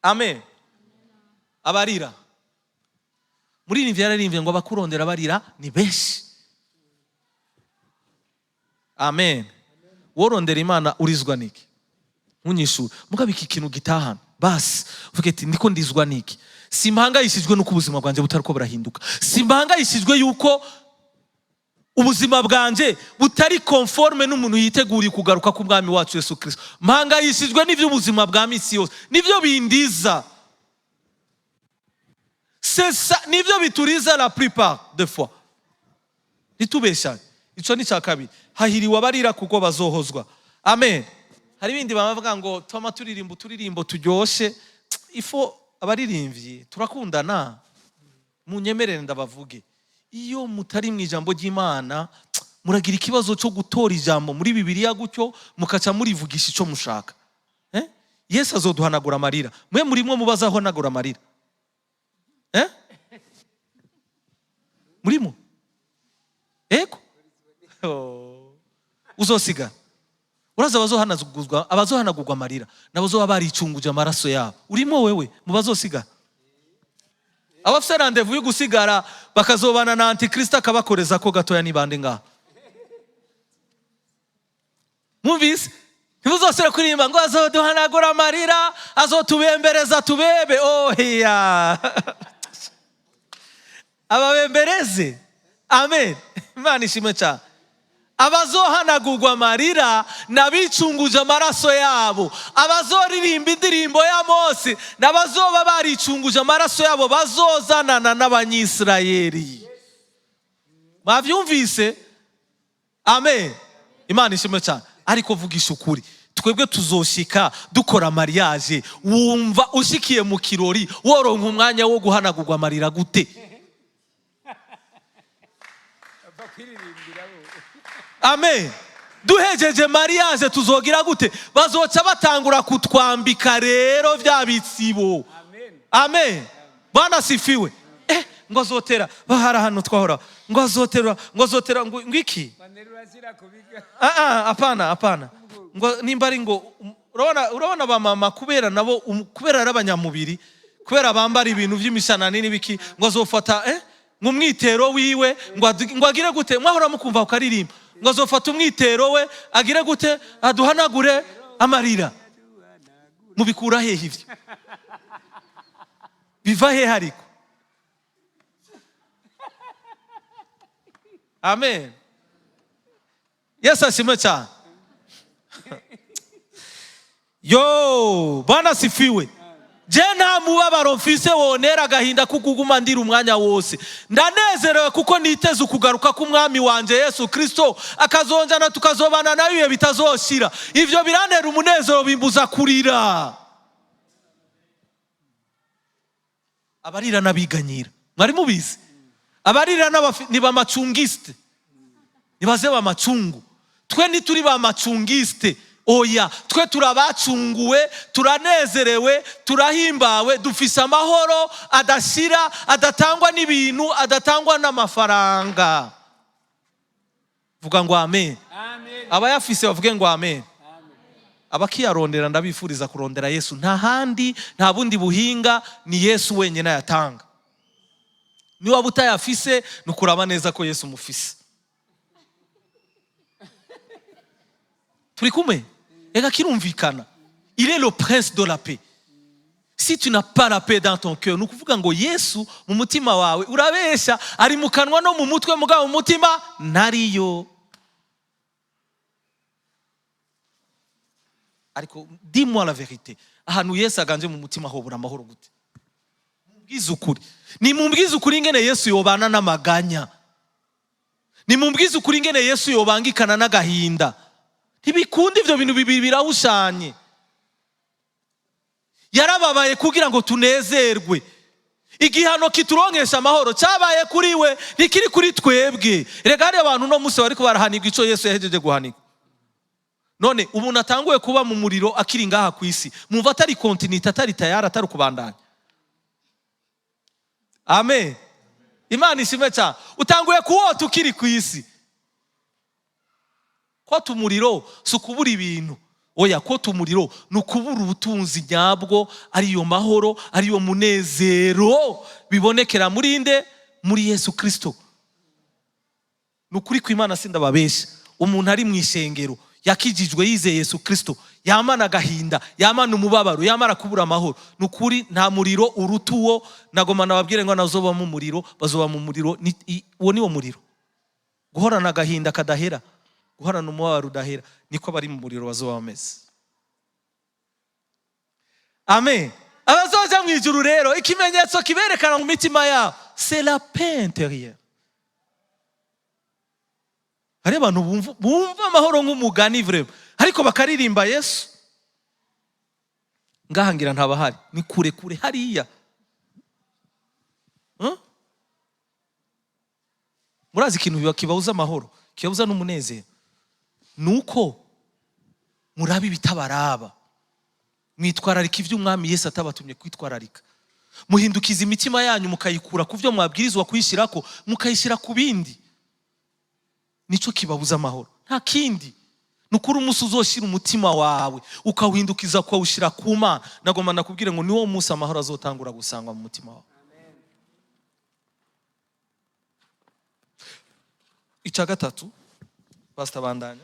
Amen. Abarira muri iri yararirimbye ngo abakurondera barira ni benshi. Amen. Worondera Imana urizwa niki? Ntunyishure. Mugabo iki kintu gitahana basi uvuge ati ndiko ndizwa niki? Simpangayishijwe nuko ubuzima bwanje butariko burahinduka, simpangayishijwe yuko ubuzima bwanje butari conforme n'umuntu yiteguriye kugaruka k'umwami wacu Yesu Kristo. Mpangayishijwe n'ivy'ubuzima bwa misi yose, nivyo bindiza. C'est ça, nivyo bituriza la plupart des fois. Ntitubeshanye. Ico ni cya kabiri. Hahiriwe abarira kuko bazohozwa. Amen. Hari ibindi bavuga ngo toma turirimbo uturirimbo turyoshe. Ifo abaririmbyi turakundana, munyemerere ndabavuge. Iyo mutari mu ijambo ry'Imana muragira ikibazo cyo gutora ijambo muri Bibiliya gutyo mukaca murivugisha ico mushaka. Yesu azoduhanagura amarira. Mwe murimwo mubazahanagura amarira. Murimo? Ego? Oh. Uzosigara. Uraza abazohanagurwa amarira nabazoba baricunguje amaraso yabo. Urimo wewe mubazosigara. Abafise rendez-vous yo gusigara bakazobana na Antikristo akabakoreza ko gatoya ni bande ngaha. Mwumvise? Ntimuzosubira kuririmba ngo azoduhanagura amarira, azotubembereza tubebe. Oya. Ababembereze. Amen. Imana ishimwe cyane. Abazohanagurwa amarira n'abicunguje amaraso yabo, abazoririmba indirimbo ya Mose n'abazoba baricunguje amaraso yabo bazozanana n'Abanyisirayeli. Mwavyumvise? Amen. Imana ishimwe cyane. Ariko vugisha ukuri, Twebwe tuzoshika dukora mariage. Wumva ushikiye mu kirori woronka umwanya wo guhanagurwa amarira gute? Amen. Duhejeje mariage tuzogira gute? Bazoca batangura kutwambika rero vya bitsibo. Amen. Bwana sifiwe. Ngo azotera bahara hano twahora, ngo azotera, ngo azotera, ngo iki? Ah ah, hapana, hapana. Ngo nimba ari ngo urabona ba mama, kubera nabo kubera ari abanyamubiri, kubera bambara ibintu by'imishanani n'ibiki, ngo azofata ngo umwitero wiwe, ngo agire gute? Mwahora mukumva ukaririmba ngo azofata umwitero we, agire gute? Aduhanagure amarira. Mubikura hehe ivyo? Biva hehe ariko? Amen. Yesu ashimwe cyane. Yo, Bwana sifiwe. Je nta mubabaro mfise wonera agahinda kuguma ndira umwanya wose. Ndanezerewe kuko niteze ukugaruka k'umwami wanje Yesu Kristo, akazonjana tukazobana nawe ibihe bitazoshira. Ivyo birantera umunezero, bimbuza kurira. Abarira n'abiganyira, mwari mubizi? Abarira ni ba macungiste, nibaze ba macungu. Twe ntituri ba macungiste, oya, twe turabacunguwe, turanezerewe, turahimbawe, dufise amahoro adashira, adatangwa n'ibintu, adatangwa n'amafaranga. Vuga ngo amen. Amen. Abayafise bavuge ngo amen. Abakiyarondera ndabifuriza kurondera Yesu. Nta handi, nta bundi buhinga, ni Yesu wenyine ayatanga. Niba utayafise, ni ukuraba neza ko Yesu umufise. Turi kumwe? Ega kirumvikana. Il est le prince de la paix. Si tu n'as pas la paix dans ton cœur, ni ukuvuga ngo Yesu mu mutima wawe urabesha, ari mu kanwa no mu mutwe, mugabo mu mutima ntariyo. Ariko dis-moi la vérité, ahantu Yesu aganje mu mutima hobura amahoro gute? Mumbwize ukuri. Nimumbwize ukuri ingene Yesu yobana n'amaganya. Nimumbwize ukuri ingene Yesu yobangikana n'agahinda. Ntibikunda ivyo bintu bibiri birawushanye. Yarababaye kugira ngo tunezerwe. Igihano kituronkesha amahoro cyabaye kuri we, ntikiri kuri twebwe. Rega hari abantu no munsi bariko barahanirwa ico Yesu yahejeje guhanirwa. None umuntu atanguye kuba mu muriro akiri ngaha ku isi, mumva atari continuité, atari tayari, atari kubandanya. Amen. Imana ishimwe cyane. Utanguye kuwota ukiri ku isi. Kota umuriro si ukubura ibintu. Oya, kota umuriro ni ukubura ubutunzi nyabwo, ariyo mahoro, ariyo munezero bibonekera muri nde? Muri Yesu Kristo. Ni ukuri kw'Imana sindababesha. Umuntu ari mu ishengero yakijijwe yizeye Yesu Kristo, yamana agahinda, yamana umubabaro, yamara kubura amahoro. Ni ukuri nta muriro uruta uwo. Nagoma nababwire ngo nazoba mu muriro, bazoba mu muriro, uwo ni wo muriro. Guhorana agahinda kadahera, guhorana umubabaro udahera, niko abari mu muriro bazoba bameze. Amen. Abazoja mu ijuru rero, ikimenyetso kiberekana mu mitima yabo, c'est la paix intérieure. Hari abantu bumva amahoro nk'umugani vraiment, ariko bakaririmba Yesu. Ngaha ngira ntabahari, ni kure kure hariya. Murazi ikintu kibabuza amahoro, kibabuza n'umunezero, nuko murabe ibitabaraba, mwitwararika ibyo umwami Yesu atabatumye kwitwararika, muhindukiza imitima yanyu mukayikura ku byo mwabwirizwa kuyishyirako, mukayishyira ku bindi. Nico kibabuza amahoro, nta kindi. Ni ukuri umunsi uzoshyira umutima wawe ukawuhindukiza ukawushyira ku Mana, nagomba nakubwire ngo niwo munsi amahoro azotangura gusangwa mu mutima wawe. Icya gatatu, Pastor Bandanya.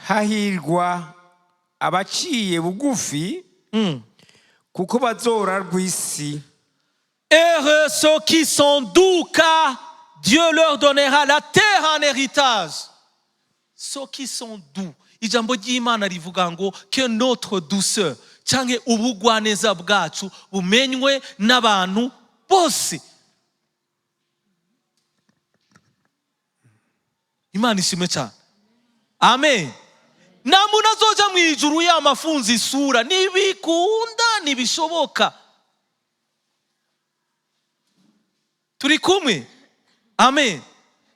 Hahirwa abaciye bugufi, kuko bazora rw'isi. Heureux ceux qui sont doux, car Dieu leur donnera la terre en héritage. Ceux qui sont doux. Ijambo ry'Imana rivuga ngo que notre douceur canke ubugwaneza bwacu bumenywe n'abantu bose. Imana ishimwe cyane. Amen. Nta muntu azoja mu ijuru yamafunze isura. Ntibikunda, ntibishoboka. Turi kumwe? Amen.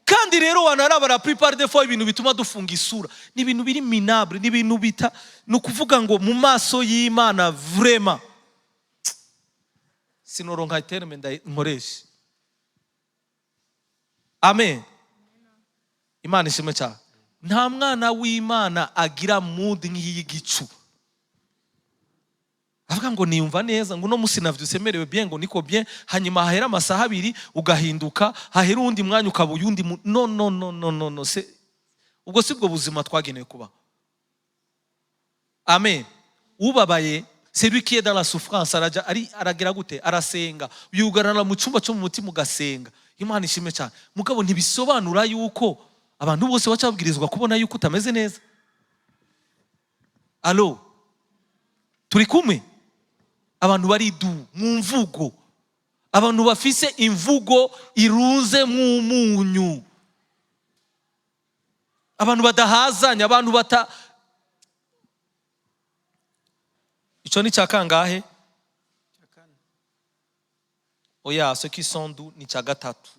Kandi rero wanaraba, la plupart des fois ibintu bituma dufunga isura ni ibintu biri minable, ni ibintu bita, ni ukuvuga ngo mu maso y'Imana vraiment sinoronka terme nkoresha. Amen. Imana ishimwe cyane. Nta mwana w'Imana agira mood nk'iy'igicu, avuga ngo niyumva neza, ngo uno musi navyutse merewe bien, ngo niko bien, hanyuma hahera amasaha 2 ugahinduka, hahera uwundi mwanya ukaba uyundi. No, no, no, no, no, no, se ubwo si bwo buzima twagenewe kubaho. Amen. Ubabaye, celui qui est dans la souffrance, araja ari aragira gute? Arasenga, yugarana mu cyumba cyo mu mutima ugasenga. Imana ishimwe cyane. Mugabo ntibisobanura yuko abantu bose baca babwirizwa kubona yuko utameze neza. Allô, turi kumwe? Abantu bari doux mu mvugo, abantu bafise imvugo irunze mu munyu, abantu badahazanya, abantu bata. Icyo ni cya kangahe? Oya, ceux qui sont doux ni cya gatatu.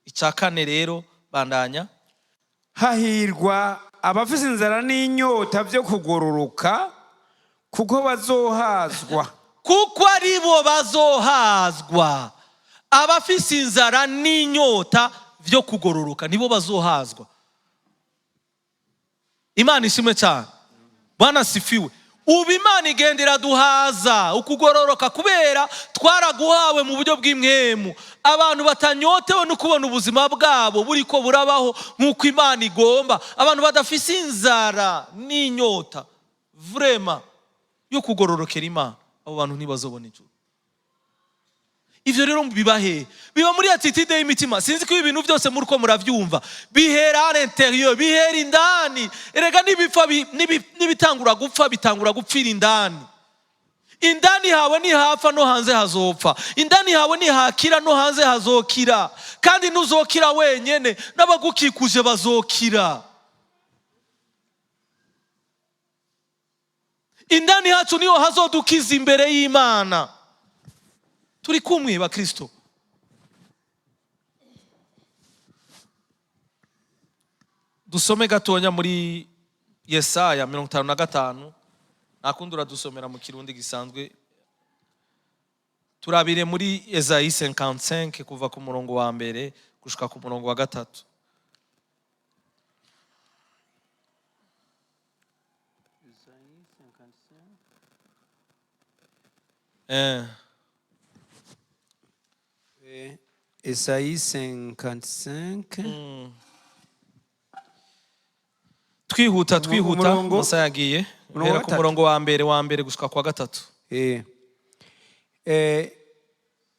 Icya kane rero, bandanya. Hahirwa abafise inzara n'inyota byo kugororoka, kuko bazohazwa. Kuko ari bo bazohazwa. Abafise inzara n'inyota byo kugororoka nibo bazohazwa. Imana ishimwe cyane. Bwana sifiwe. Ubu Imana igenda iraduhaza ukugororoka kubera twaraguhawe mu buryo bw'impwemu. Abantu batanyotewe no kubona ubuzima bwabo buriko burabaho nk'uko Imana igomba, abantu badafise inzara n'inyota vraiment yo kugororokera Imana, abo bantu ntibazobona ijuru. Ivyo rero biba hehe? Biba muri attitude y'imitima. Sinzi ko ibintu byose muri ko muravyumva. Bihera à l'intérieur, bihera indani. Erega nibipfa, nibitangura gupfa, bitangura gupfira indani. Indani hawe nihapfa, no hanze hazopfa. Indani hawe nihakira, no hanze hazokira. Kandi ntuzokira wenyene, n'abagukikuje bazokira. Indani hacu niho hazodukiza imbere y'Imana. Turi kumwe, bakristo? Dusome gatonya muri Yesaya 55. Nakundi uradusomera mu Kirundi gisanzwe. Turabire muri Esayi 55 kuva ku murongo wa mbere gushika ku murongo wa 3. Esayi 55. Twihuta, twihuta. Umurongo. Amasaha yagiye. Umurongo Hera wa ku gatatu. murongo wa mbere gushika kwa 3.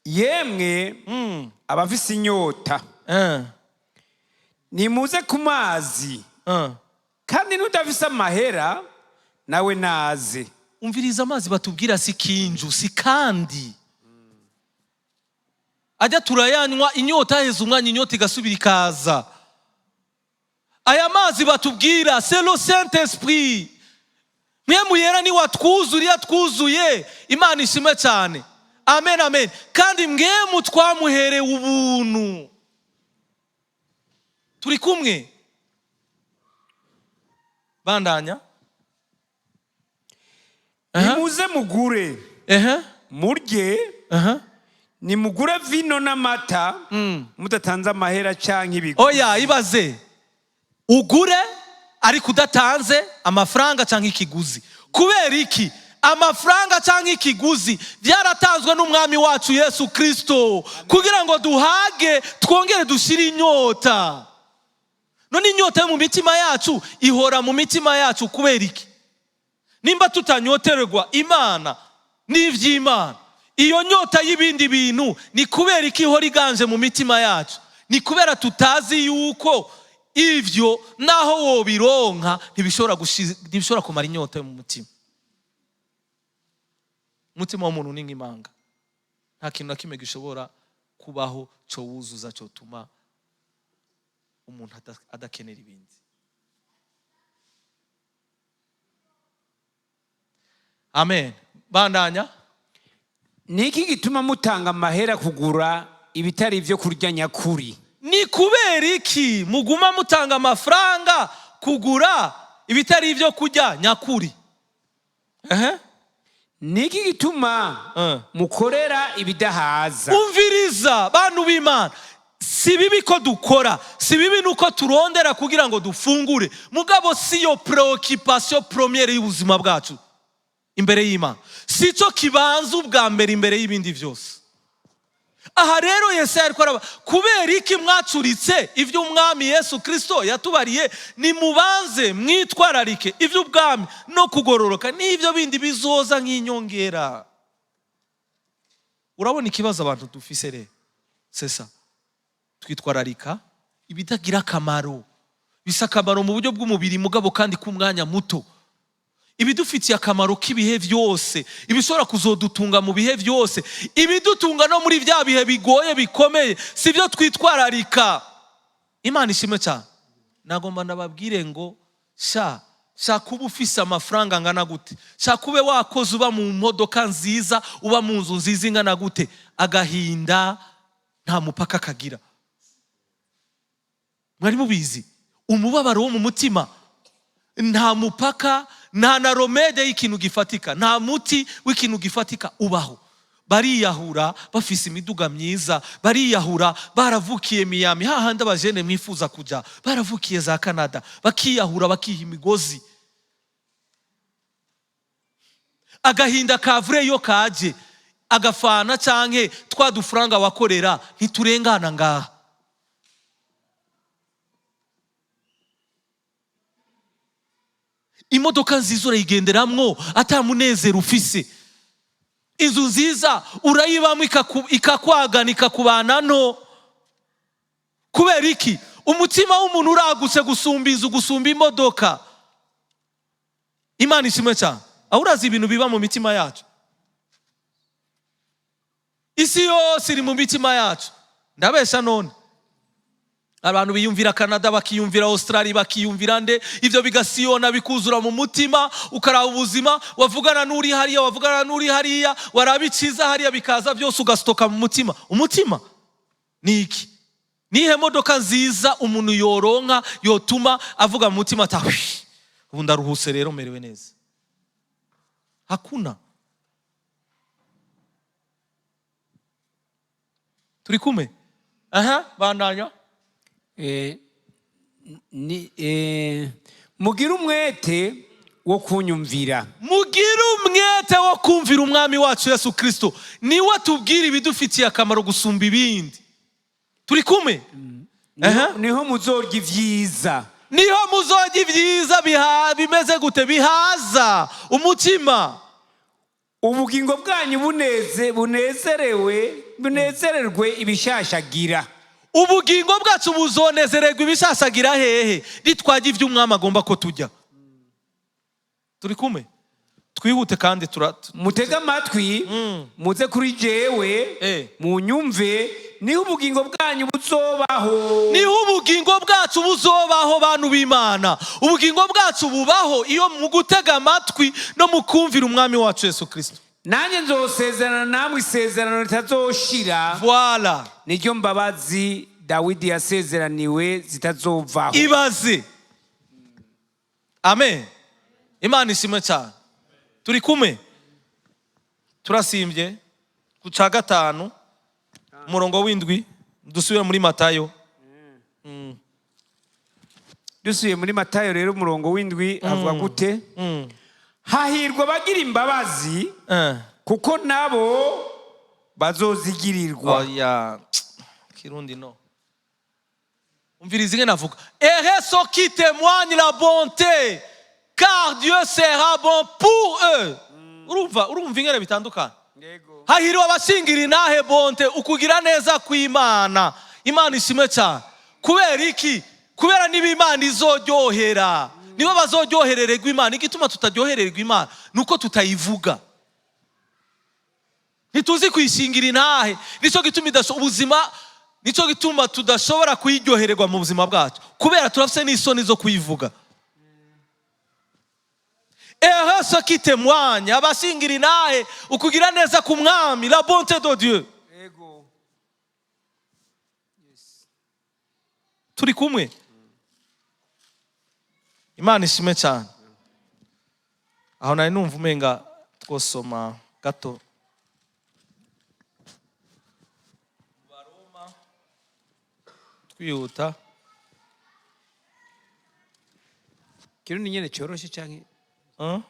Yemwe abafise inyota, nimuze ku mazi, kandi n'udafise amahera nawe naze. Umviriza, amazi batubwira si kinju, si kandi ajya turayanywa, inyota haheze umwanya inyota igasubira ikaza. Aya mazi batubwira, c'est le Saint Esprit. Mwe muyera ni watwuzuriye, atwuzuye. Imana ishimwe cyane. Amen, amen. Kandi mwemu twamuherewe ubuntu. Turi kumwe? Bandanya. Nimuze mugure, murye, nimugure vino n'amata mudatanze amahera canke ibiguzi. Oya, ibaze ugure ariko udatanze amafaranga canke ikiguzi. Kubera iki? Amafaranga canke ikiguzi byaratanzwe n'umwami wacu Yesu Kristo kugira ngo duhage, twongere dushire inyota. None inyota yo mu mitima yacu ihora mu mitima yacu kubera iki? Nimba tutanyoterwa Imana n'ivy'Imana, iyo nyota y'ibindi bintu ni kubera iki ihora iganje mu mitima yacu? Ni kubera tutazi yuko ivyo naho wobironka ntibishobora kumara inyota yo mu mutima. Umutima w'umuntu ni nk'imanga, nta kintu na kimwe gishobora kubaho cyo wuzuza, cyotuma umuntu adakenera ibindi. Amen, bandanya. Ni iki gituma mutanga amahera kugura ibitari ibyo kurya nyakuri? Ni kubera iki muguma mutanga amafaranga kugura ibitari ibyo kurya nyakuri? Ehe. Ni iki gituma mukorera ibidahaza? Umviriza, bantu b'Imana, si bibi ko dukora, si bibi nuko turondera kugira ngo dufungure, mugabo si yo préoccupation première y'ubuzima bwacu imbere y'Imana, si cyo kibanza ubwa mbere imbere y'ibindi byose. Aha rero Yesu ariko araba kubera iki mwacuritse iby'Umwami Yesu Kirisito yatubariye? Nimubanze mwitwararike iby'ubwami no kugororoka, n'ibyo bindi bizoza nk'inyongera. Urabona ikibazo abantu dufise rero, sesa twitwararika ibitagira akamaro, bisa akamaro mu buryo bw'umubiri, mugabo kandi k'umwanya muto. Ibidufitiye akamaro k'ibihe byose, ibishobora kuzodutunga mu bihe byose, ibidutunga no muri bya bihe bigoye bikomeye, si byo twitwararika. Imana ishimwe cyane. Nagomba ndababwire ngo sha, shaka uba ufise amafaranga angana gute, shaka ube wakoze, uba mu modoka nziza, uba mu nzu nziza ingana gute, agahinda nta mupaka kagira. Mwari mubizi? Umubabaro wo mu mutima nta mupaka, nta na remède y'ikintu gifatika, nta muti w'ikintu gifatika ubaho. Bariyahura bafise imiduga myiza, bariyahura baravukiye Miami, hahandi abajene mwifuza kujya, baravukiye za Canada, bakiyahura, bakiha imigozi. Agahinda kavure iyo kaje, agafana canke twa dufaranga wakorera ntiturengana ngaha. Imodoka nziza urayigenderamwo atamunezero ufise, inzu nziza urayibamo ikakwagana, ikakubana no kubera iki? Umutima w'umuntu uragutse gusumba inzu, gusumba imodoka. Imana ishimwe cyane. Aho urazi ibintu biba mu mitima yacu? Isi yose iri mu mitima yacu. Ndabesha none? Abantu biyumvira Canada, bakiyumvira Australia, bakiyumvira nde, ibyo bigasiyona, bikuzura mu mutima. Ukaraba ubuzima, wavugana n'uri hariya, wavugana n'uri hariya, waraba iciza hariya, bikaza byose ugasitoka mu mutima. Umutima ni iki? Nihe modoka nziza umuntu yoronka yotuma avuga mu mutima ati: "Ahwi, ubu ndaruhuse rero, merewe neza"? Hakuna. Turi kumwe? Aha, bandanya. Mugire umwete wo kunyumvira. Mugire umwete wo kumvira Umwami wacu Yesu Kirisito, niwe tubwira ibidufitiye akamaro gusumba ibindi. Turi kumwe? Aha. Niho muzorya ibyiza. Niho muzorya ibyiza bimeze gute? Bihaza umutima. Ubugingo bwanyu buneze bunezerewe bunezererwe ibishashagira. Ubugingo bwacu buzonezererwa ibishashagira hehe? Nitwajya ibyo Umwami agomba ko tujya. Turi kumwe? Twihute kandi tura Mutege amatwi, muze kuri jewe, munyumve, niho ubugingo bwanyu buzobaho. Niho ubugingo bwacu buzobaho. Bantu b'Imana, ubugingo bwacu bubaho iyo mu gutega amatwi no mu kumvira Umwami wacu Yesu Kirisito. Nanjye nzosezerana namwe isezerano ritazoshira, Voilà. niryo mbabazi Dawidi yasezeraniwe zitazovaho. Ibaze! Amen, Imana ishimwe cyane. Turi kumwe? Turasimbye ku cya gatanu, umurongo w'indwi, dusubire muri Matayo. Dusubiye muri Matayo rero, umurongo w'indwi avuga gute? Hahirwa abagira imbabazi, kuko nabo bazozigirirwa. Oya, kirundi no. Umviriza ingene avuga: "Heureux ceux qui témoignent la bonté, car Dieu sera bon pour eux." Urumva ingene bitandukanye? Hahiriwe abashingira intahe bonté, ukugira neza kw'Imana. Imana ishimwe cyane. Kubera iki? Kubera niba Imana izoryohera, niba bazoryoherererwa Imana. Igituma tutaryohererwa Imana ni uko tutayivuga, ntituzi kuyishingira intahe. Nicyo gituma ubuzima, nicyo gituma tudashobora kuyiryohererwa mu buzima bwacu, kubera turafite n'isoni zo kuyivuga. Heureux ceux qui témoignent, abashingira intahe ukugira neza ku Mwami, la bonté de Dieu. Ego. Turi kumwe? Imana ishime cyane. Aho nari numva umenga twosoma gato Baroma, twihuta. Kirundi nyene cyoroshe canke? Huh?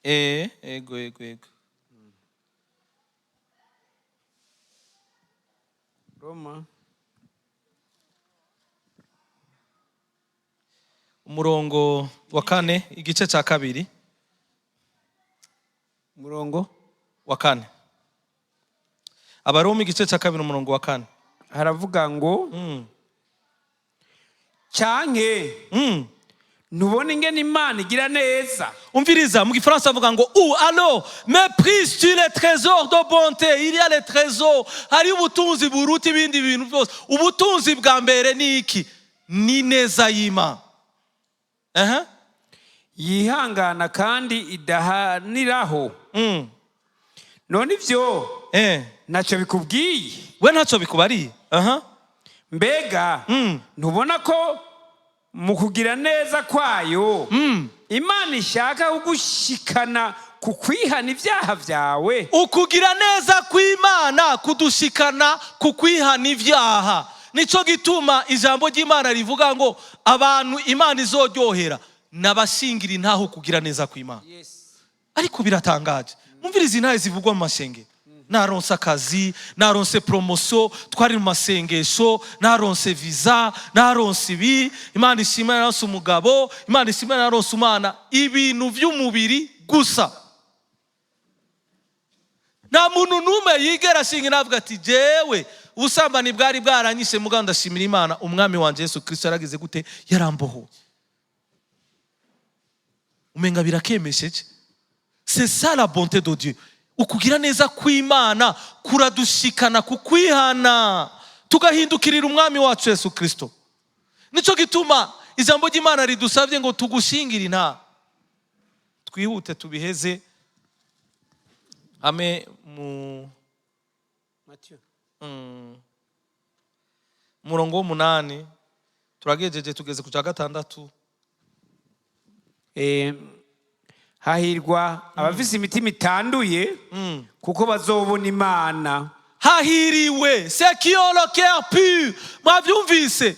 Ego. Roma. Umurongo wa 4, igice cya 2. Umurongo Wa 4. Abaroma igice cya 2, umurongo wa 4. Haravuga ngo: "Canke ntubona ingene Imana igira neza?" Umviriza, mu gifaransa avuga ngo: "Ou alors méprises-tu les trésors de bonté?" Il y a les trésors, hari ubutunzi buruta ibindi bintu byose. Ubutunzi bwa mbere ni iki? Ni neza y'Imana. Aha. Yihangana kandi idahaniraho. None ivyo ntacyo bikubwiye? We ntacyo bikubariye? Aha. Mbega ntubona ko mu kugira neza kwayo Imana ishaka kugushikana ku kwihana ibyaha byawe? Ukugira neza kw'Imana kudushikana ku kwihana ibyaha. Nicyo gituma ijambo ry'Imana rivuga ngo abantu Imana izoryohera n'abashingira intaho kugira neza kw'Imana. Ariko biratangaje, mwumvirize intahe zivugwa mu mashengero: naronse akazi, naronse promotion, twari mu masengesho, naronse visa, naronse ibi, Imana ishimwe naronse umugabo, Imana ishimwe naronse umwana. Ibintu by'umubiri gusa. Nta muntu n'umwe yigera ashinga inavuga ati: "Jewe ubusambanyi bwari bwaranyishe, mugabo ndashimira Imana, Umwami wanjye Yesu Kirisito yaragize gute? Yarambohoye." Umenga birakemesheje. C'est ça la bonté de Dieu. Ukugira neza kw'Imana kuradushikana ku kwihana, tugahindukirira Umwami wacu Yesu Kirisito. Nicyo gituma ijambo ry'Imana ridusabye ngo tugushingire intahe. Twihute tubiheze ame mu umurongo w'8. Turagejeje, tugeze ku cya 6. Hahirwa abafise imitima itanduye, kuko bazobona Imana. Hahiriwe ceux qui ont le cœur pur. Mwabyumvise?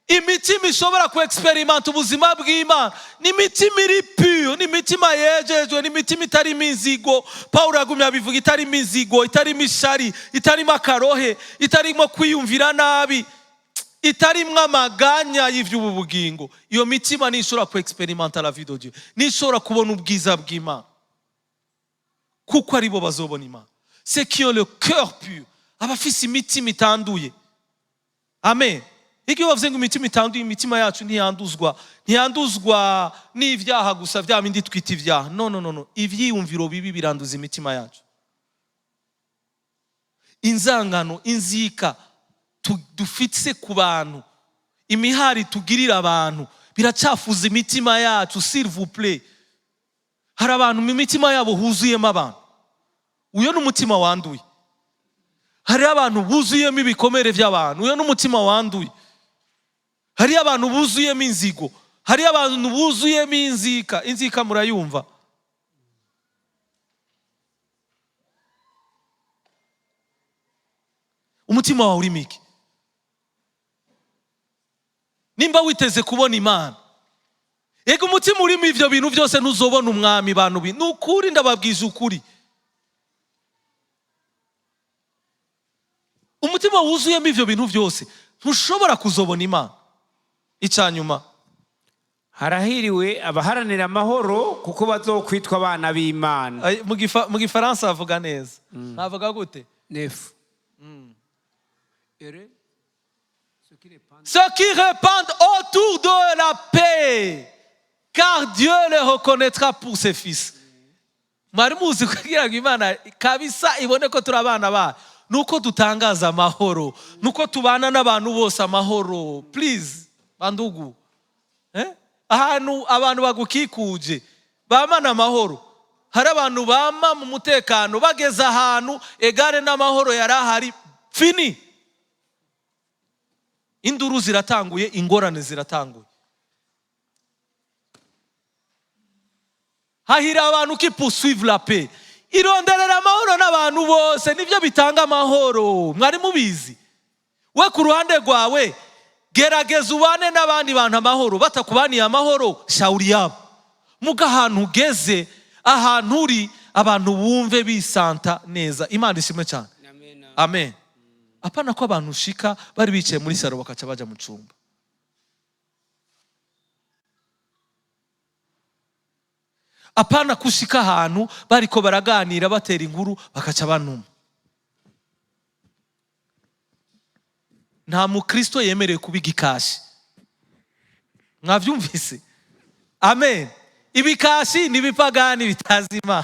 Imitima ishobora ku expérimenter ubuzima bw'Imana ni imitima iri pure, ni imitima yejejwe, ni imitima itarimo inzigo. Pawulo yagumye abivuga: itarimo inzigo, itarimo ishari, itarimo akarohe, itarimo kwiyumvira nabi, itarimo amaganya y'iby'ubu bugingo. Iyo mitima ntishobora ku expérimenter la vie de Dieu, ntishobora kubona ubwiza bw'Imana, kuko aribo bazobona Imana. Ceux qui ont le cœur pur, abafise imitima itanduye. Amen. Iyo bavuze ngo imitima itanduye, imitima yacu ntiyanduzwa, ntiyanduzwa n'ibyaha gusa, bya bindi twita ibyaha. No, no, no, no, ibyiyumviro bibi biranduza imitima yacu. Inzangano, inzika dufitse ku bantu, imihari tugirira abantu, biracafuza imitima yacu. S'il vous plaît, hari abantu mu mitima yabo huzuyemo abantu. Uyo ni umutima wanduye. Hariho abantu buzuyemo ibikomere by'abantu. Uyo ni umutima wanduye. Hariho abantu buzuyemo inzigo, hariho abantu buzuyemo inzika. Inzika murayumva? Umutima wawe urimo iki? Nimba witeze kubona Imana, ega umutima urimo ibyo bintu byose, ntuzobona Umwami. Bantu ni ukuri, ndababwiza ukuri. Umutima wuzuyemo ibyo bintu byose ntushobora kuzobona Imana. Icya nyuma. Harahiriwe abaharanira amahoro, kuko bazokwitwa abana b'Imana. Ay, mu gifaransa bavuga neza. Bavuga gute? Neuf. Ceux qui répandent autour d'eux la paix, car Dieu les reconnaîtra pour ses fils. Mwari muzi kugira ngo Imana kabisa ibone ko turi abana bayo nuko dutangaza amahoro, nuko tubana n'abantu bose amahoro? Please, bandugu, eh? Ahantu abantu bagukikuje. Bamana amahoro. Hari abantu bama mu mutekano, bageze ahantu egare n'amahoro yari ahari, fini, induru ziratanguye, ingorane ziratanguye. Hahira abantu qui poursuivent la paix. Ironderera amahoro n'abantu bose, nibyo bitanga amahoro. Mwari mubizi? We ku ruhande rwawe gerageza ubane n'abandi bantu amahoro. Batakubaniye amahoro, shauri yabo. Muga ahantu ugeze, ahantu uri, abantu bumve bisanta neza. Imana ishimwe cyane. Amen. Apana ko abantu ushika bari bicaye muri salon bakaca baja mu cumba. Apana kushika ahantu bariko baraganira, batera inkuru, bakaca banuma. Nta mukristo yemerewe kuba igikashi. Mwavyumvise? Amen. Ibikashi ni ibipagani bitazima.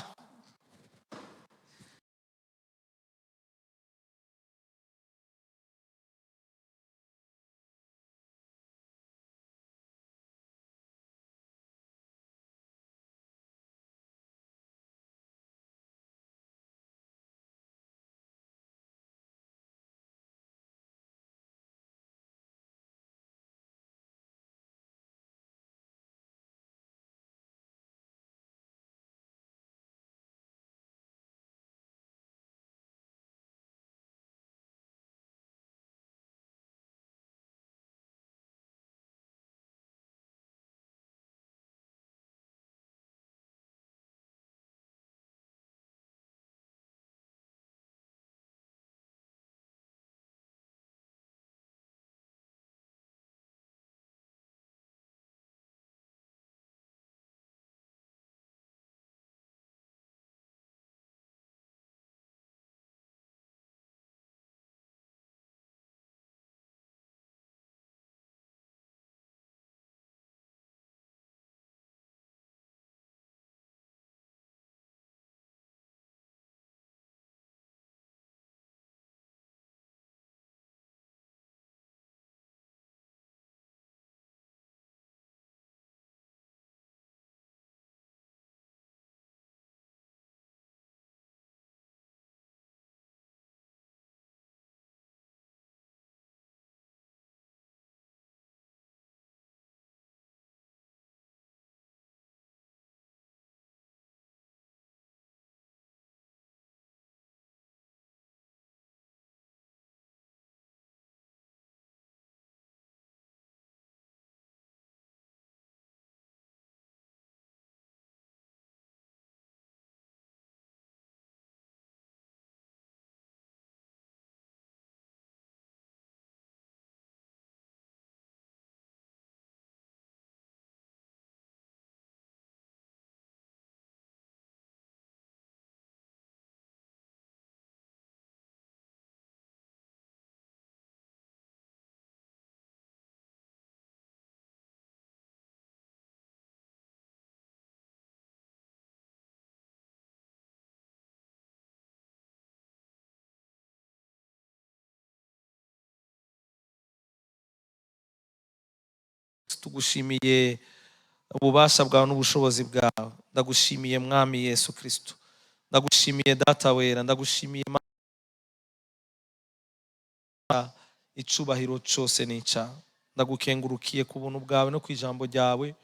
Tugushimiye ububasha bwawe n'ubushobozi bwawe. Ndagushimiye, Mwami Yesu Kristo. Ndagushimiye, Data wera. Ndagushimiye Mana. Icubahiro cyose ni icyawe. Ndagukengurukiye ku buntu bwawe no ku ijambo ryawe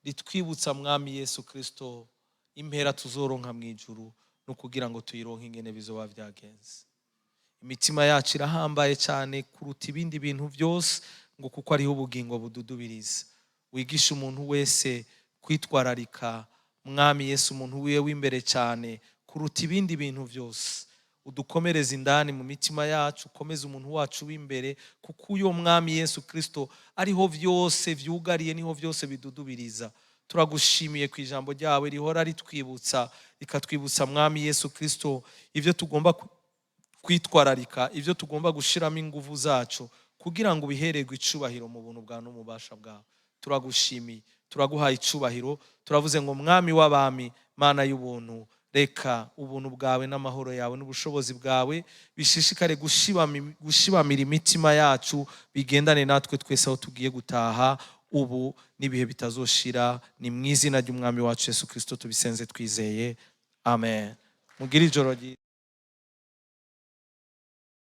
ritwibutsa, Mwami Yesu Kristo, impera tuzoronka mu ijuru no kugira ngo tuyironke ingene bizoba byagenze. Imitima yacu irahambaye cyane kuruta ibindi bintu byose, ngo kuko ariho ubugingo bududubiriza. Wigisha umuntu wese kwitwararika, Mwami Yesu, umuntu wiwe w'imbere cyane kuruta ibindi bintu byose. Udukomereze indani mu mitima yacu, ukomeze umuntu wacu w'imbere, kuko uyo, Mwami Yesu Kristo, ariho byose vyugariye, niho byose bidudubiriza. Turagushimiye ku ijambo ryawe rihora ritwibutsa, rikatwibutsa, Mwami Yesu Kristo, ibyo tugomba kwitwararika, ibyo tugomba gushiramo ingufu zacu kugira ngo ubihererwe icubahiro mu buntu bwawe n'ububasha bwawe. Turagushimiye, turaguhaye icubahiro. Turavuze ngo: Mwami w'abami, Mana y'ubuntu, reka ubuntu bwawe n'amahoro yawe n'ubushobozi bwawe bishishikare gushibamira imitima yacu, bigendane natwe twese aho tugiye gutaha. Ubu n'ibihe bitazoshira. Ni mu izina ry'Umwami wacu Yesu Kirisito tubisenze twizeye, amen. Mugire ijoro ryiza.